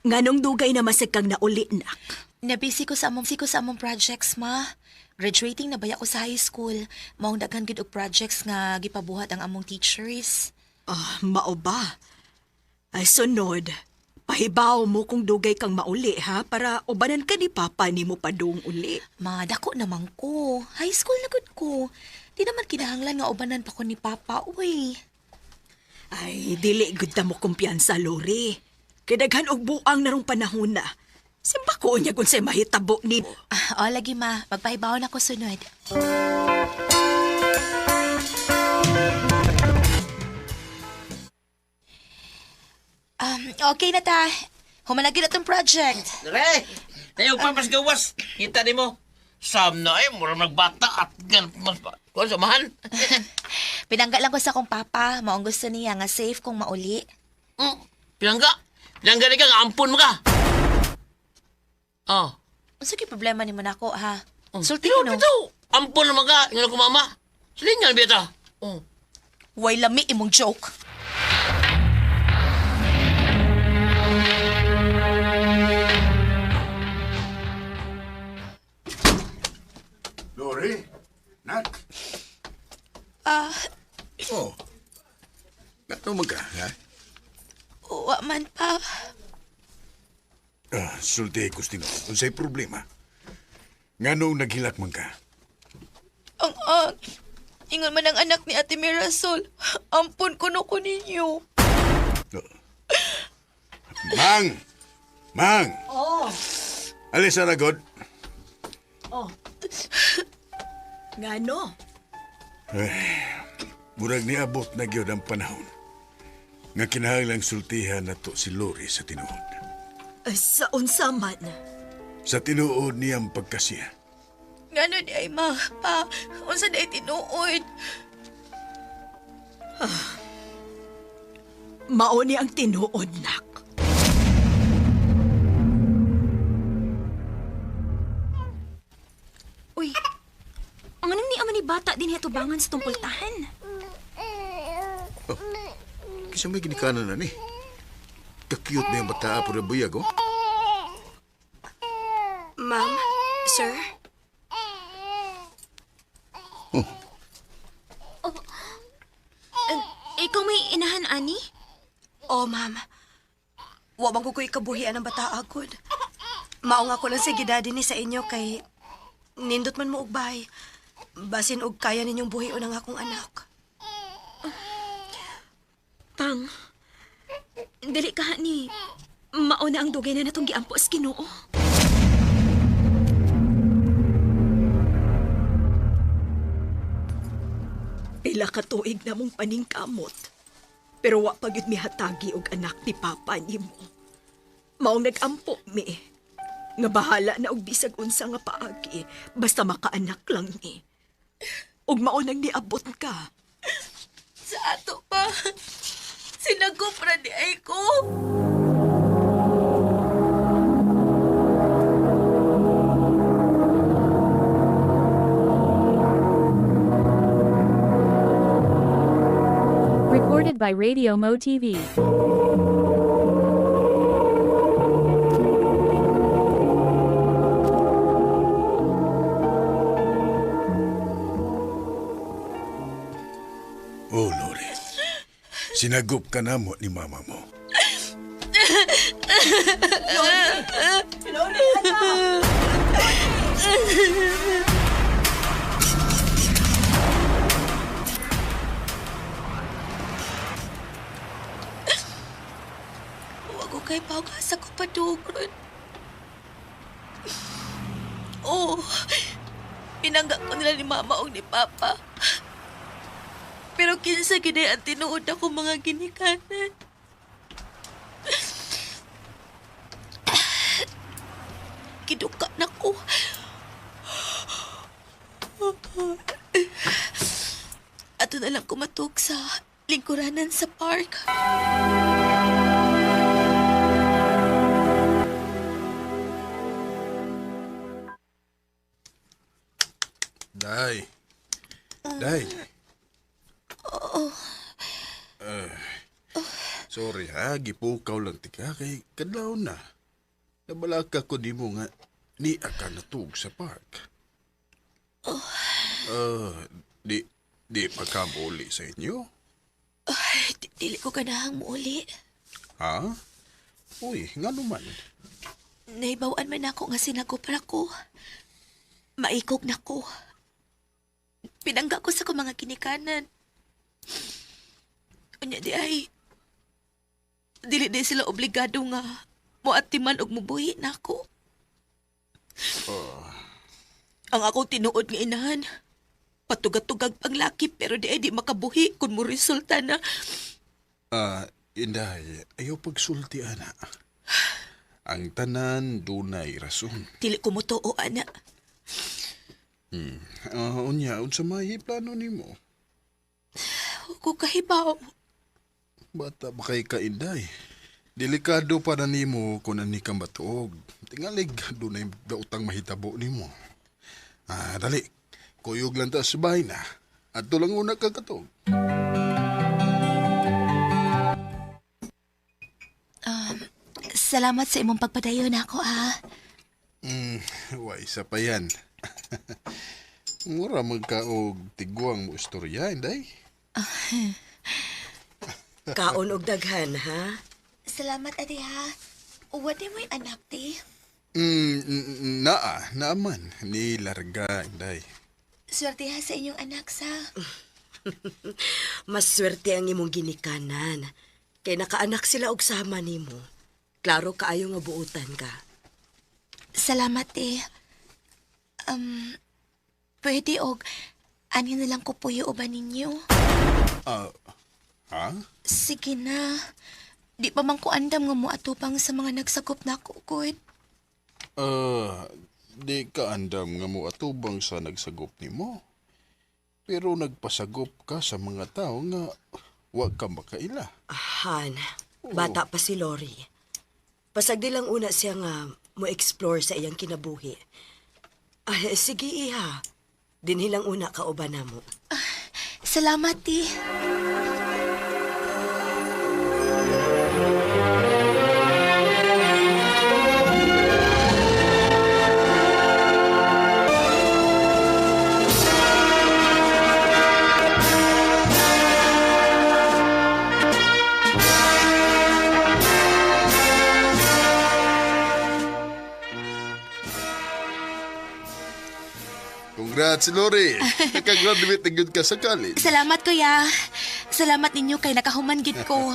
Nganong dugay na masag kang nauli, nak? Nabisi ko sa among projects, ma. Graduating na baya ko sa high school. Maong daghan gid og projects nga gipabuhat ang among teachers. Ah, mao ba? Ay, sunod. Pahibaw mo kung dugay kang mauli, ha? Para ubanan ka ni Papa ni mo padung uli. Ma, dako naman ko. High school na gud ko. Di naman kinahanglan nga ubanan pa ko ni Papa, uy. Ay, dili gud ta mo kumpiyansa, Lori. Kay daghan og buang narong panahon na. Simba ko niya kung sa'y mahitabo ni... Ah, o, lagi ma. Magpahibaw na ko sunod. Okay na ta. Humanagin na tong project. Re, tayo pa mas gawas. Kita ni mo. Sam na ay, mura magbata at gan mas pa. Kuan samahan. Pinangga lang ko sa akong papa. Maong gusto niya nga safe kung mauli. Pinangga. Pinangga ni ka, nga ampun mo ka. Oh. Unsa kay problema nimo nako ha? Sulti Pero ko no. dito, ampun naman ka. Ingon ko mama. Silingan bita. Oh. Way lami imong joke. Lori? Nak? Ah, Oh. Nato man ka, ha? wa man pa. Ah, sulti ko Stino. Unsay problema? Nganong naghilak man ka? Ang ang ingon man ang anak ni Ate Mirasol. Ampun ko no ko ninyo. Mang! Mang! Oh. Alis na god. Oh. Ngano? Ay, murag niabot na gyud ang panahon. Nga kinahanglang sultihan nato si Lori sa tinuod. Ay, sa unsa man. Sa tinuod niyang pagkasiya. Ngano di ay ma, pa, unsa di ay tinuod. Mao ni ang tinuod, nak. Uy, ang anong ni ama ni bata din hatubangan sa tungkultahan? Kisa may ginikanan na ni. Ka-cute na yung bata po na buyag, oh. Ma'am, sir? Oh. Ikaw may inahan, ani? Oh, ma'am. Wa man ko ikabuhian ang bata agod. Mao nga ko lang sa gidadi ni sa inyo kay nindot man mo og bahay. Basin og kaya ninyong buhion ang akong anak. Pang, dili ka ni. Mauna ang dugay na natong giampo sa Ginoo. Pila ka tuig na mong paningkamot. Pero wa pa gyud mihatagi og anak ni Papa nimo. Maong nagampo mi. Nga bahala na og bisag unsa nga paagi, basta makaanak lang ni. Ug mao nang niabot ka. Sa ato pa. Sinagop ra di ay ko. Recorded by Radio Mo TV. Oh, Sinagup ka na mo ni mama mo. Lori, anak! Huwag ko kay pag-asa ko padugron. Oo, pinangga ko nila ni mama o ni papa. Pero kinsa gid ang tinuod ako mga ginikanan. Kiduka na ko. Ato na lang kumatok sa lingkuranan sa park. Day. Day. Oo. Eh, sorry ha, gipukaw lang tika kay kadlaw na. Nabalaka ko nimo nga ni ka natug sa park. Oh. Ah, di di pa ka muuli sa inyo? Ay, dili ko ganahang muuli. Ha? Uy, ngano man? Naibawan man ako nga sinagupra ko. Maikog na ko. Pinangga ko sa ko mga ginikanan. Unya di ay, dili di sila obligado nga moatiman og mubuhi na ako. Oh, Ang akong tinuod nga inahan, patugatugag pang laki pero di ay di makabuhi kung mo resulta na. ah, Inday, ayaw pagsulti ana. Ang tanan dunay rason. Dili ko motoo, ana. Ah, unya, unsa may plano nimo? Ko kahibaw. Bata ba kay ka, Inday? Delikado para nimo kung ani kang batuog. Tingalig, dunay dautang mahitabo nimo. Ah, dali. Kuyog lang ta sa bahay na. Adto lang una ka katog. Salamat sa imong pagpadayon ako, ah. Wa isa pa yan. Mura magkaog tigwang mo istorya, Inday. Kaon og daghan, ha? Salamat, ate, ha. Uwad mo yung anak, te. Naa, naaman. Ni larga, Inday. Swerte ha sa inyong anak, sa. Mas swerte ang imong ginikanan. Kay nakaanak sila og sama nimo. Klaro kaayo nga buotan ka. Salamat, te. Um, pwede og ani na lang ko puyo ba ninyo? Ah, ha? Sige na. Di pa man ko andam nga mo atupang sa mga nagsakop na ako, good. Ah, di ka andam nga mo atubang sa nagsagop nimo. Pero nagpasagop ka sa mga tao nga wa ka makaila. Han, bata pa si Lori. Pasagdi lang una siya nga mo explore sa iyang kinabuhi. Ay, sige iha. Dinhi lang una kauban namo. Salamat, te. Congrats, Lori. Nakagraduate na gyud ka sa college. Salamat, kuya. Salamat ninyo kay nakahuman gid ko.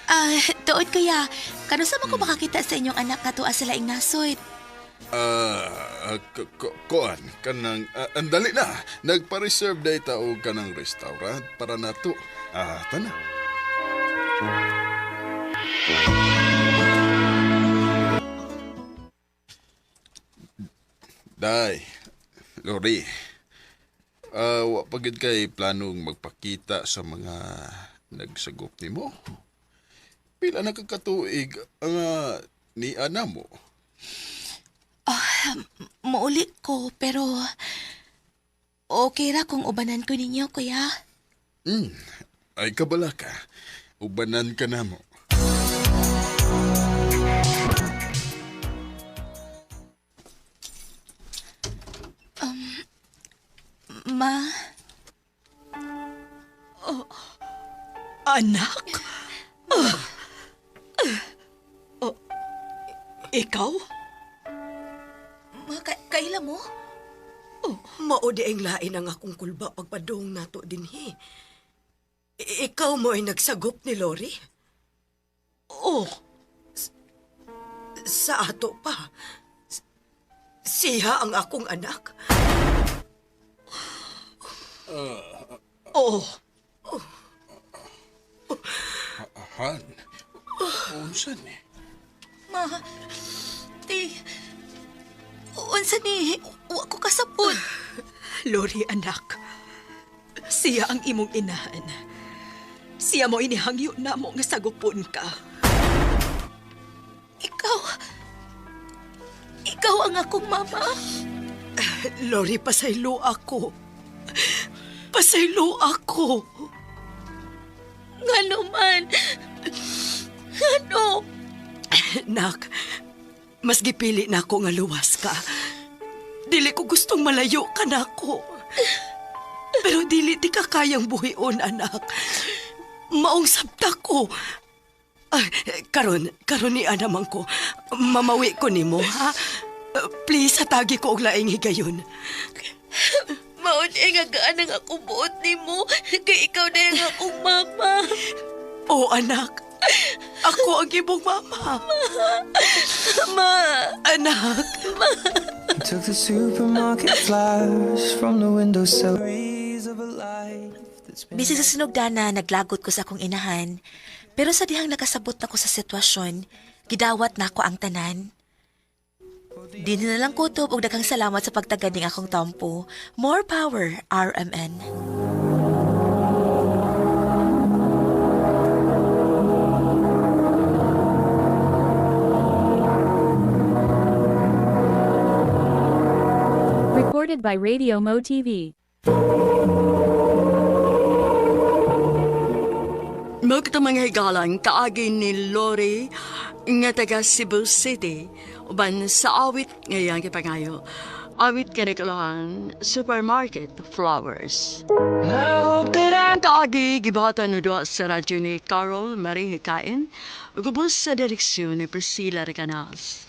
Ah, tuod kuya, kanusa man ko makakita sa inyong anak nga tuwa sa laing nasod? Ah, kuan kanang andali na. Nagpa-reserve day ta og kanang restaurant para nato. Ah, tana. Day, Lori. Ah, wa pa gyud kay planong magpakita sa mga nagsagop nimo. Pila na ka katuig ang ni ana mo? Muuli ko, pero okay ra kung ubanan ko ninyo, kuya. Ay kabala ka. Ubanan ka na mo. Ma, Anak? Ah. Oh, ikaw? Ma, kaila mo? Oh, mao di ang lain ang akong kulba pagpadong nato dinhi. Ikaw mo ay nagsagop ni Lori? Oh, Sa ato pa. Siya ang akong anak. oh. Han, unsa ni? Ma, ti, unsa ni, wa ko kasabot. Lori, anak. Siya ang imong inahan. Siya mo inihangyo na mo nga sagupon ka. Ikaw, ikaw ang akong mama. Lori, pasaylo ako. Pasaylo ako. Ngano man? Ngano? Nak, mas gipili na ako nga luwas ka. Dili ko gustong malayo ka na ako. Pero dili di ka kayang buhion, anak. Maong sabta ko. Ay, karon, karon ni anamang ko. Mamawi ko nimo, ha? Please, hatagi ko og laing higayon. Maon ay nga gaan ang akong buot nimo. Kay ikaw na ang akong mama. Oh, anak. Ako ang imong mama. Ma! Anak. Took the supermarket flowers from the windowsill. Breeze of a life that's been Bisag sa sinugdana, naglagot ko sa akong inahan. Pero sa dihang nakasabot na ko sa sitwasyon, gidawat na ako ang tanan. Di na lang kutob og daghang salamat sa pagtagad ning akong tampo. More power, RMN. Recorded by Radio Mo TV. Magta mga higalan, kaagi ni Lori nga taga Cebu City uban sa awit ngayang gipangayo. Awit kanikulahan, Supermarket Flowers. I hope that I Ang kaagi gibatan no duha sa radyo ni Carol Marie Hikain ug ubos sa direksyon ni Priscilla Recanas.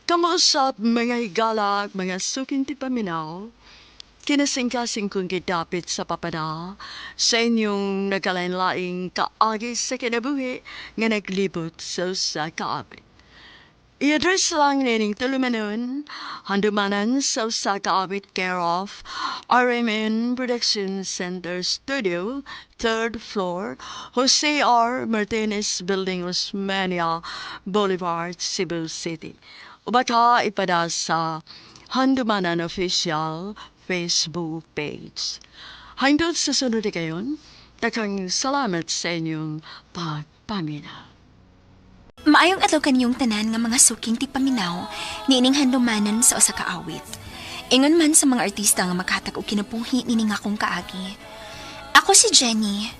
Kamuusap mga higala, mga suking tipaminaw, kinasingkasing kong gidapit sa papada sa inyong nagkalain-laing kaagi sa kinabuhi nga naglibot sa usa ka awit. I-address lang nining tulumanon, handumanan sa usa ka awit care of RMN Production Center Studio, 3rd floor, Jose R. Martinez Building, Osmania Boulevard, Cebu City. O baka ipada sa Handumanan Official Facebook page. Hangtod sa sunod kayon, daghang salamat sa inyong pagpaminaw. Maayong adlaw kaniyong tanan nga mga suking tigpaminaw niining handumanan sa usa ka awit. Ingon man sa mga artista nga maghatag og kinabuhi nining akong kaagi. Ako si Jenny.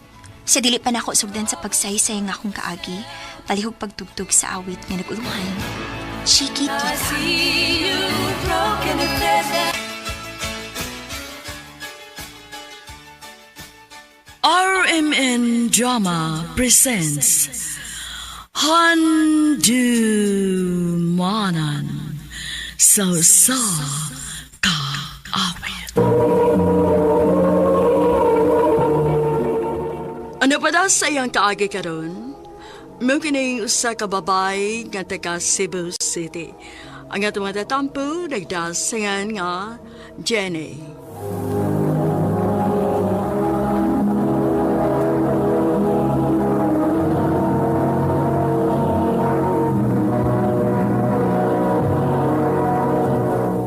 Sa dili pa nako sugdan sa pagsaysay nga akong kaagi, palihog pagtugtog sa awit nga naguluhan. Chiquitita. RMN Drama presents Handumanan sa sa kaawit. Ano pa daw sa iyang kaagi karon? Mao kining usa ka babay nga taga Cebu City. Ang atong mga tatampo nagdasingan nga Jenny.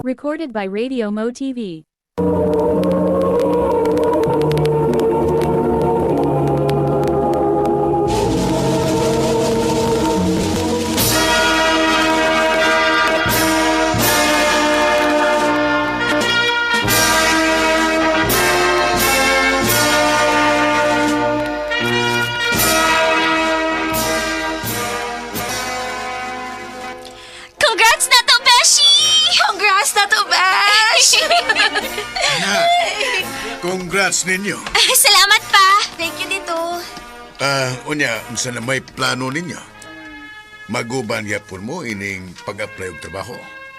Recorded by Radio Mo TV. Congrats na to, Beshi! Congrats na to, Besh! Anak, congrats ninyo. Salamat pa! Thank you dito. Ah, unya, unsa na may plano ninyo? Maguban yapon mo ining pag-apply og trabaho.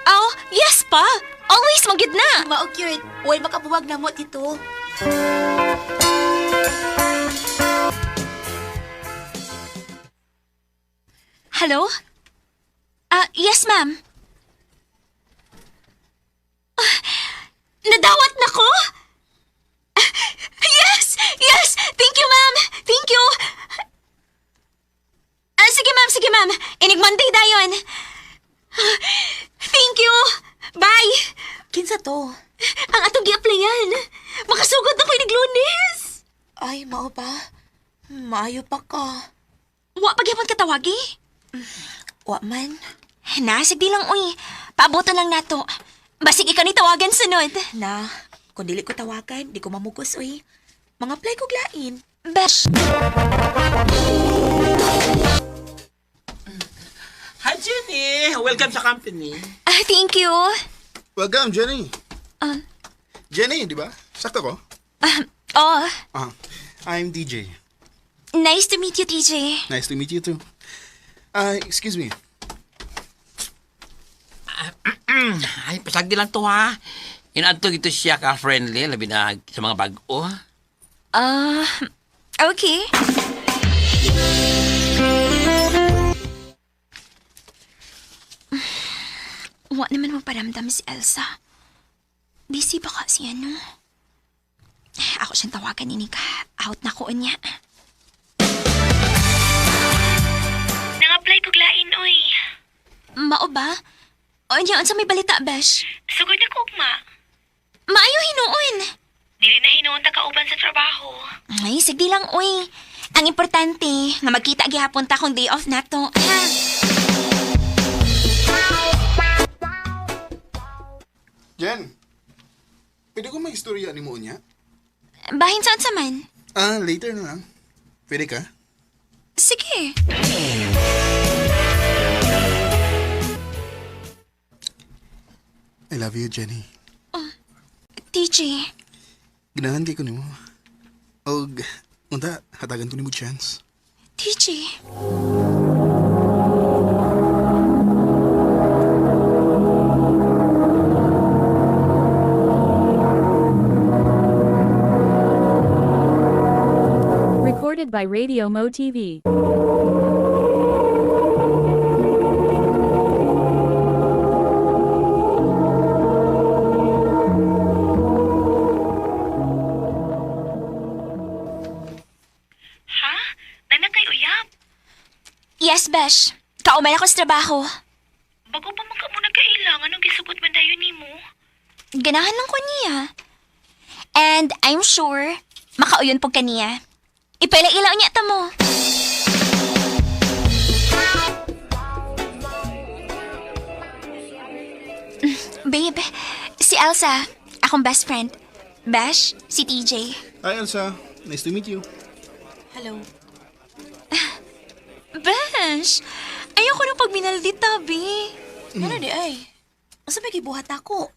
Oh, yes pa! Always magid na! Mao cute. Uy, makabuwag na mo, tito. Hello? Ah, yes, ma'am. Ah, nadawat na ko? Ah, yes! Yes! Thank you, ma'am! Thank you! Ah, sige, ma'am. Sige, ma'am. Inig Monday dayon. Ah, thank you! Bye! Kinsa to? Ang atong gi-applyan. Makasugod na ko inig Lunes. Ay, mao ba? Maayo pa ka. Wa pagyapon katawagi. Wa man. Na, sige lang, uy. Paabotan lang nato. Basig ikaw ni tawagan sunod. Na, kung dili ko tawagan, di ko mamugos, uy. Mga apply ko lain. Besh. Hi, Jenny! Welcome sa company. Ah, thank you. Welcome, Jenny. Jenny, di ba? Sakto ko? Oh, Ah, I'm DJ. nice to meet you, TJ. Nice to meet you too. Ah, excuse me. Ay, pasagdi lang to ha. Inaadto ito siya ka-friendly, labi na sa mga bag-o. Ah, okay. Wa naman magparamdam si Elsa. Busy ba ka siya, no? Ako siyang tawagan ni Nika. Out na ko niya. Nang-apply kog lain oy. Mao ba? O niya, unsa may balita, Besh? Sugod na ko ugma. Maayo hinuon. Dili na hinuon ta kauban sa trabaho. Ay, sige lang, uy. Ang importante, nga magkita gihapon ta kung day off na to. Ha? Jen, pwede ko may istorya ni mo niya? Bahin saan sa man? Ah, later na lang. Pwede ka? Sige. I love you, Jenny. TJ, Ganahan kay ko nimo. Og, unta, hatagan ko nimo chance. TJ. Recorded by Radio Mo TV. Ha? Nana kay uyab. Yes, Besh. Kauman ako sa trabaho. Bago pa man ka mo nagkailang, anong gisugot man dayon nimo? Ganahan lang ko niya. And I'm sure, makauyon po kaniya. Ipaila-ilaw niya ta mo. Babe, si Elsa, akong best friend. Besh, si TJ. Hi, Elsa. Nice to meet you. Hello. Besh, ayoko nung pagminaldita, be. Ano di ay? Unsa may gibuhat nako?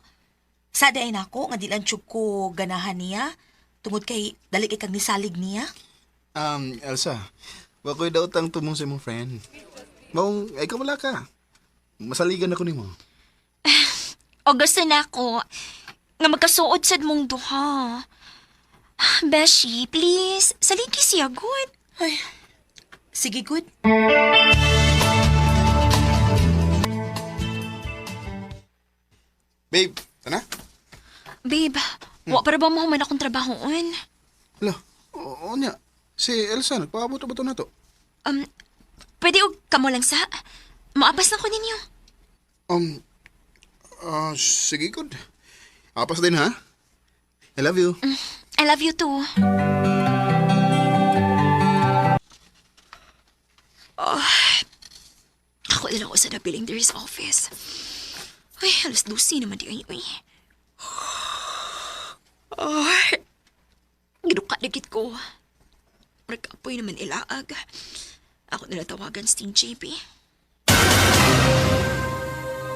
Sa di ay nako nga di lang tiyog ko ganahan niya tungod kay dali kay kag nisalig niya. Elsa, wa ko'y daotang tumong sa imong friend. Maong, ay wala ka. Masaligan ako nimo. O gusto na ako nga magkasuod sad mong duha. Beshi, please, saligi siya, good. Ay. Sige, good. Babe, tana? Babe, wa para ba mo man akong trabahoon? Hala, oo niya. Si Elsa, nagpaabot-abot na to. Um, pwede og kamo lang sa? Maapas na ko ninyo. Sige, good. Apas din, ha? I love you. I love you too. Oh, ako na lang ako sa nabiling there is office. Ay, alas 12 naman di ay, uy. Oh, ginuka na gid ko. Nagkapoy naman ilaag. Ako na tawagan si Team JP.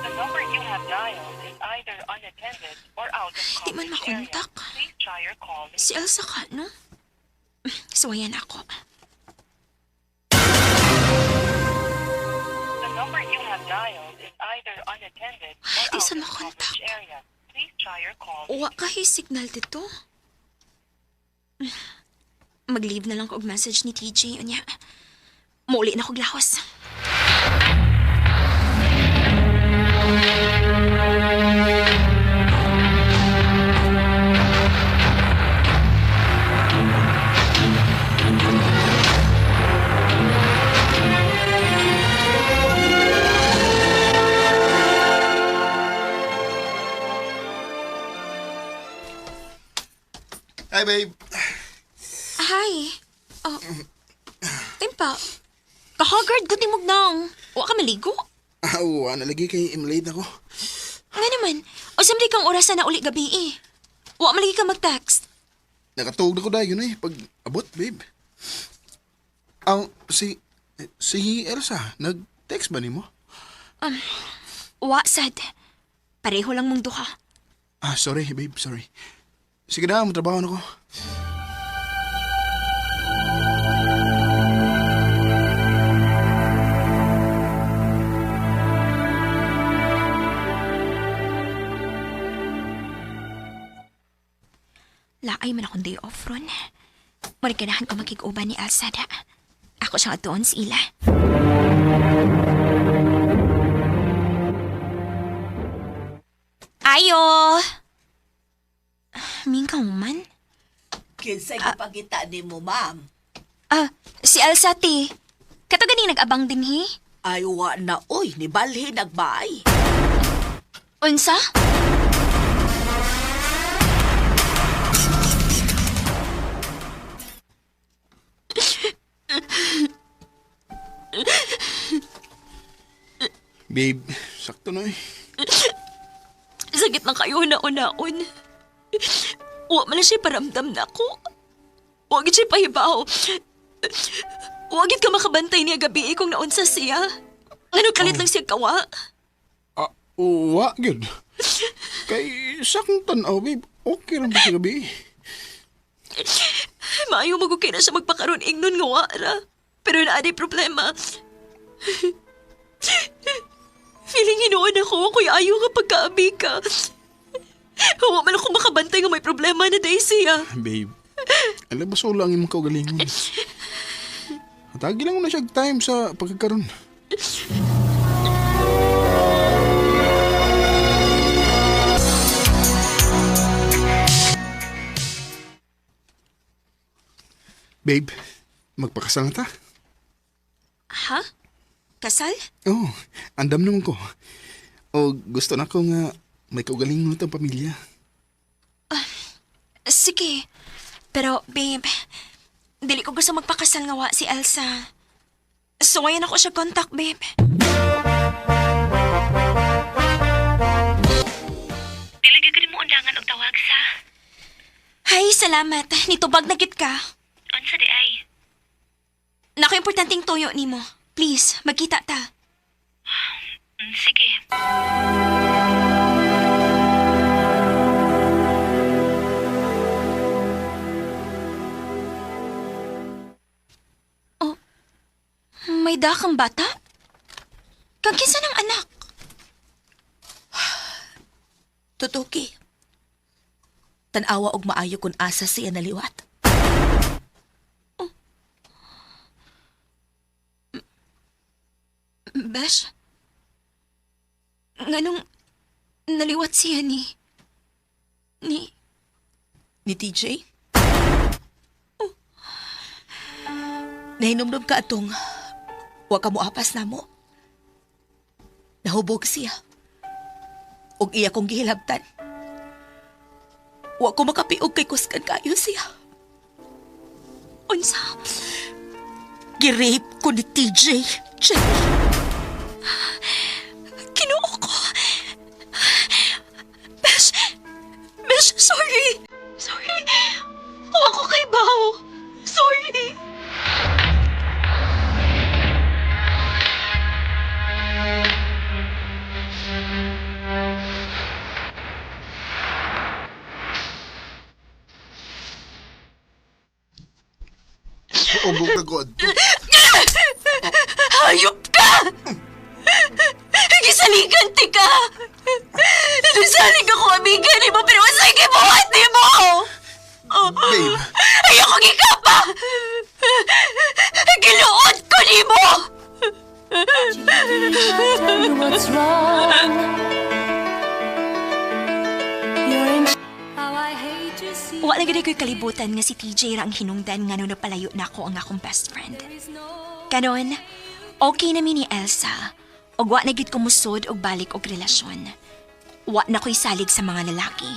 The number you have dialed is either unattended or out of Di man coverage area. makontak. Please try your call Si Elsa ka, no? Sawayan ako. dialed is either unattended or Di out sa of makontak. coverage area. Please try your call. Wa kahi signal dito. Mag-leave na lang ko og message ni TJ unya. Muuli na kog lahos. Hi, babe. Hi. Oh. Timpa. Kahagard gud nimog naong. Wa ka maligo? Ah, wa na lagi kay imlate ako. Nga naman. O samdi kang oras na uli gabi eh. Wa malagi ka mag-text. Nakatuog na ko dayon eh. Pag abot, babe. Ang si si Elsa, nag-text ba nimo? Wa sad. Pareho lang mong duha. Ah, sorry, babe, sorry. Sige na, matrabaho na ko. Laay man akong day off ron. Mura ganahan ko makig-uban ni Elsa da. Ako siyang atuon sa ila. Ayo! Mingkaw man. Kinsay gipangita nimo, ma'am? Ah, si Elsa ti. Kato ganing nag-abang din hi. Ay, wa na, oy, ni balhin nagbaay. Unsa? Babe, sakto na eh. Sakit lang kayo na-unaon. Wa man lang siya paramdam na ako. Wa gid siya pahibaw. Wa gid ka makabantay niya gabi eh, kung naunsa siya. Ano kalit lang siya kawa? Ah, wa, gyud. Kay sa akong tanaw, babe, okay lang ba sa gabi? Maayo magukay na siya magpakaroon ingnon nga wa ra. Pero naa di problema. Feeling hinuon ako, kuya ayaw nga pagkaabi ka. Wa man ako makabantay nga may problema na day siya. Babe, alam ba solo ang imong kaugalingon? Atagi lang mo na siya og time sa pagkakaroon. Babe, magpakasal na ta. Ha? Kasal? Oh, andam naman ko. O gusto na ko nga may kaugalingon na tang pamilya. Sige. Pero, babe, dili ko gusto magpakasal nga wa si Elsa. So, ngayon ako siya contact, babe. Dili gyud ko nimo undangan og tawag sa. Hay, salamat. Nitubag na gid ka. Unsa di ay? Nako, importanteng tuyo nimo. Please, magkita ta. Sige. Oh, May dakang bata? Kag kinsa ng anak? Tutuki. Tanawa og maayo kun asa siya naliwat. Besh? Nganong naliwat siya ni... Ni... Ni TJ? Nahinumdum ka atong wa ka moapas namo. Nahubog siya. Og iya kong gihilabtan. Wa ko makapiog kay kuskan kayo siya. Unsa? Girape ko ni TJ. Jenny. Kinuo ko. Besh! Besh, sorry! Sorry! Huwag ko kay Bao. Sorry! Ugog na ko adto. Hayop ka! Chiquitita, tell me what's wrong. You're in how I hate to see. Wa na gid ko'y kalibutan nga si TJ ra ang hinungdan nga no napalayo na ako ang akong best friend. Karon, okay na mi ni Elsa. Og wa na gid ko musod og balik og relasyon. Wa na ko'y salig sa mga lalaki.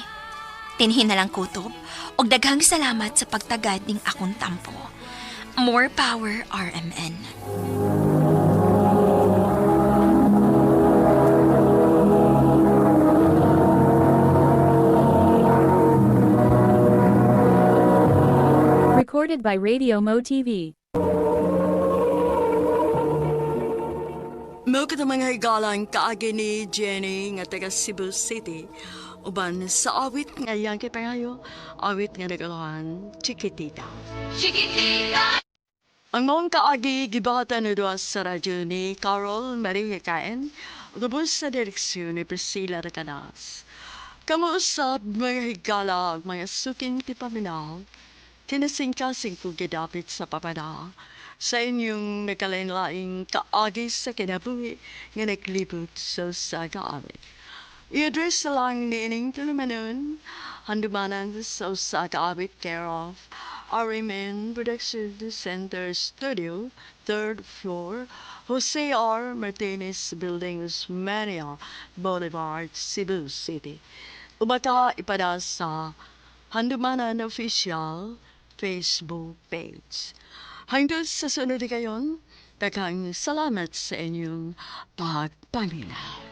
Tinhin na lang kutob og daghang salamat sa pagtagad ning akong tampo. More power, RMN. Recorded by Radio Mo TV. Mao kita mga higalang kaagi ni Jenny nga taga Cebu City. Uban sa awit nga iyang kipangayo, awit nga nagalahan, Chiquitita. Chiquitita. Ang maong kaagi gibahatan ni duha sa radyo ni Carol Maria Kaen, lubos sa direksyon ni Priscilla Recanas. Kamuusap mga higala ug mga suking tipaminaw, kinasingkasing kong gidapit sa papada sa inyong nakalain-laing kaagi sa kinabuhi nga naglibot sa usa ka awit. I-address na lang niining tulumanon, handumanan sa usa ka awit care of RMN Production Center Studio, third floor, Jose R. Martinez Building, Osmeña Boulevard, Cebu City. Ubata ipada sa Handumanan Official Facebook page. Hanggang sa sunod kayon, daghang salamat sa inyong pagpaminaw.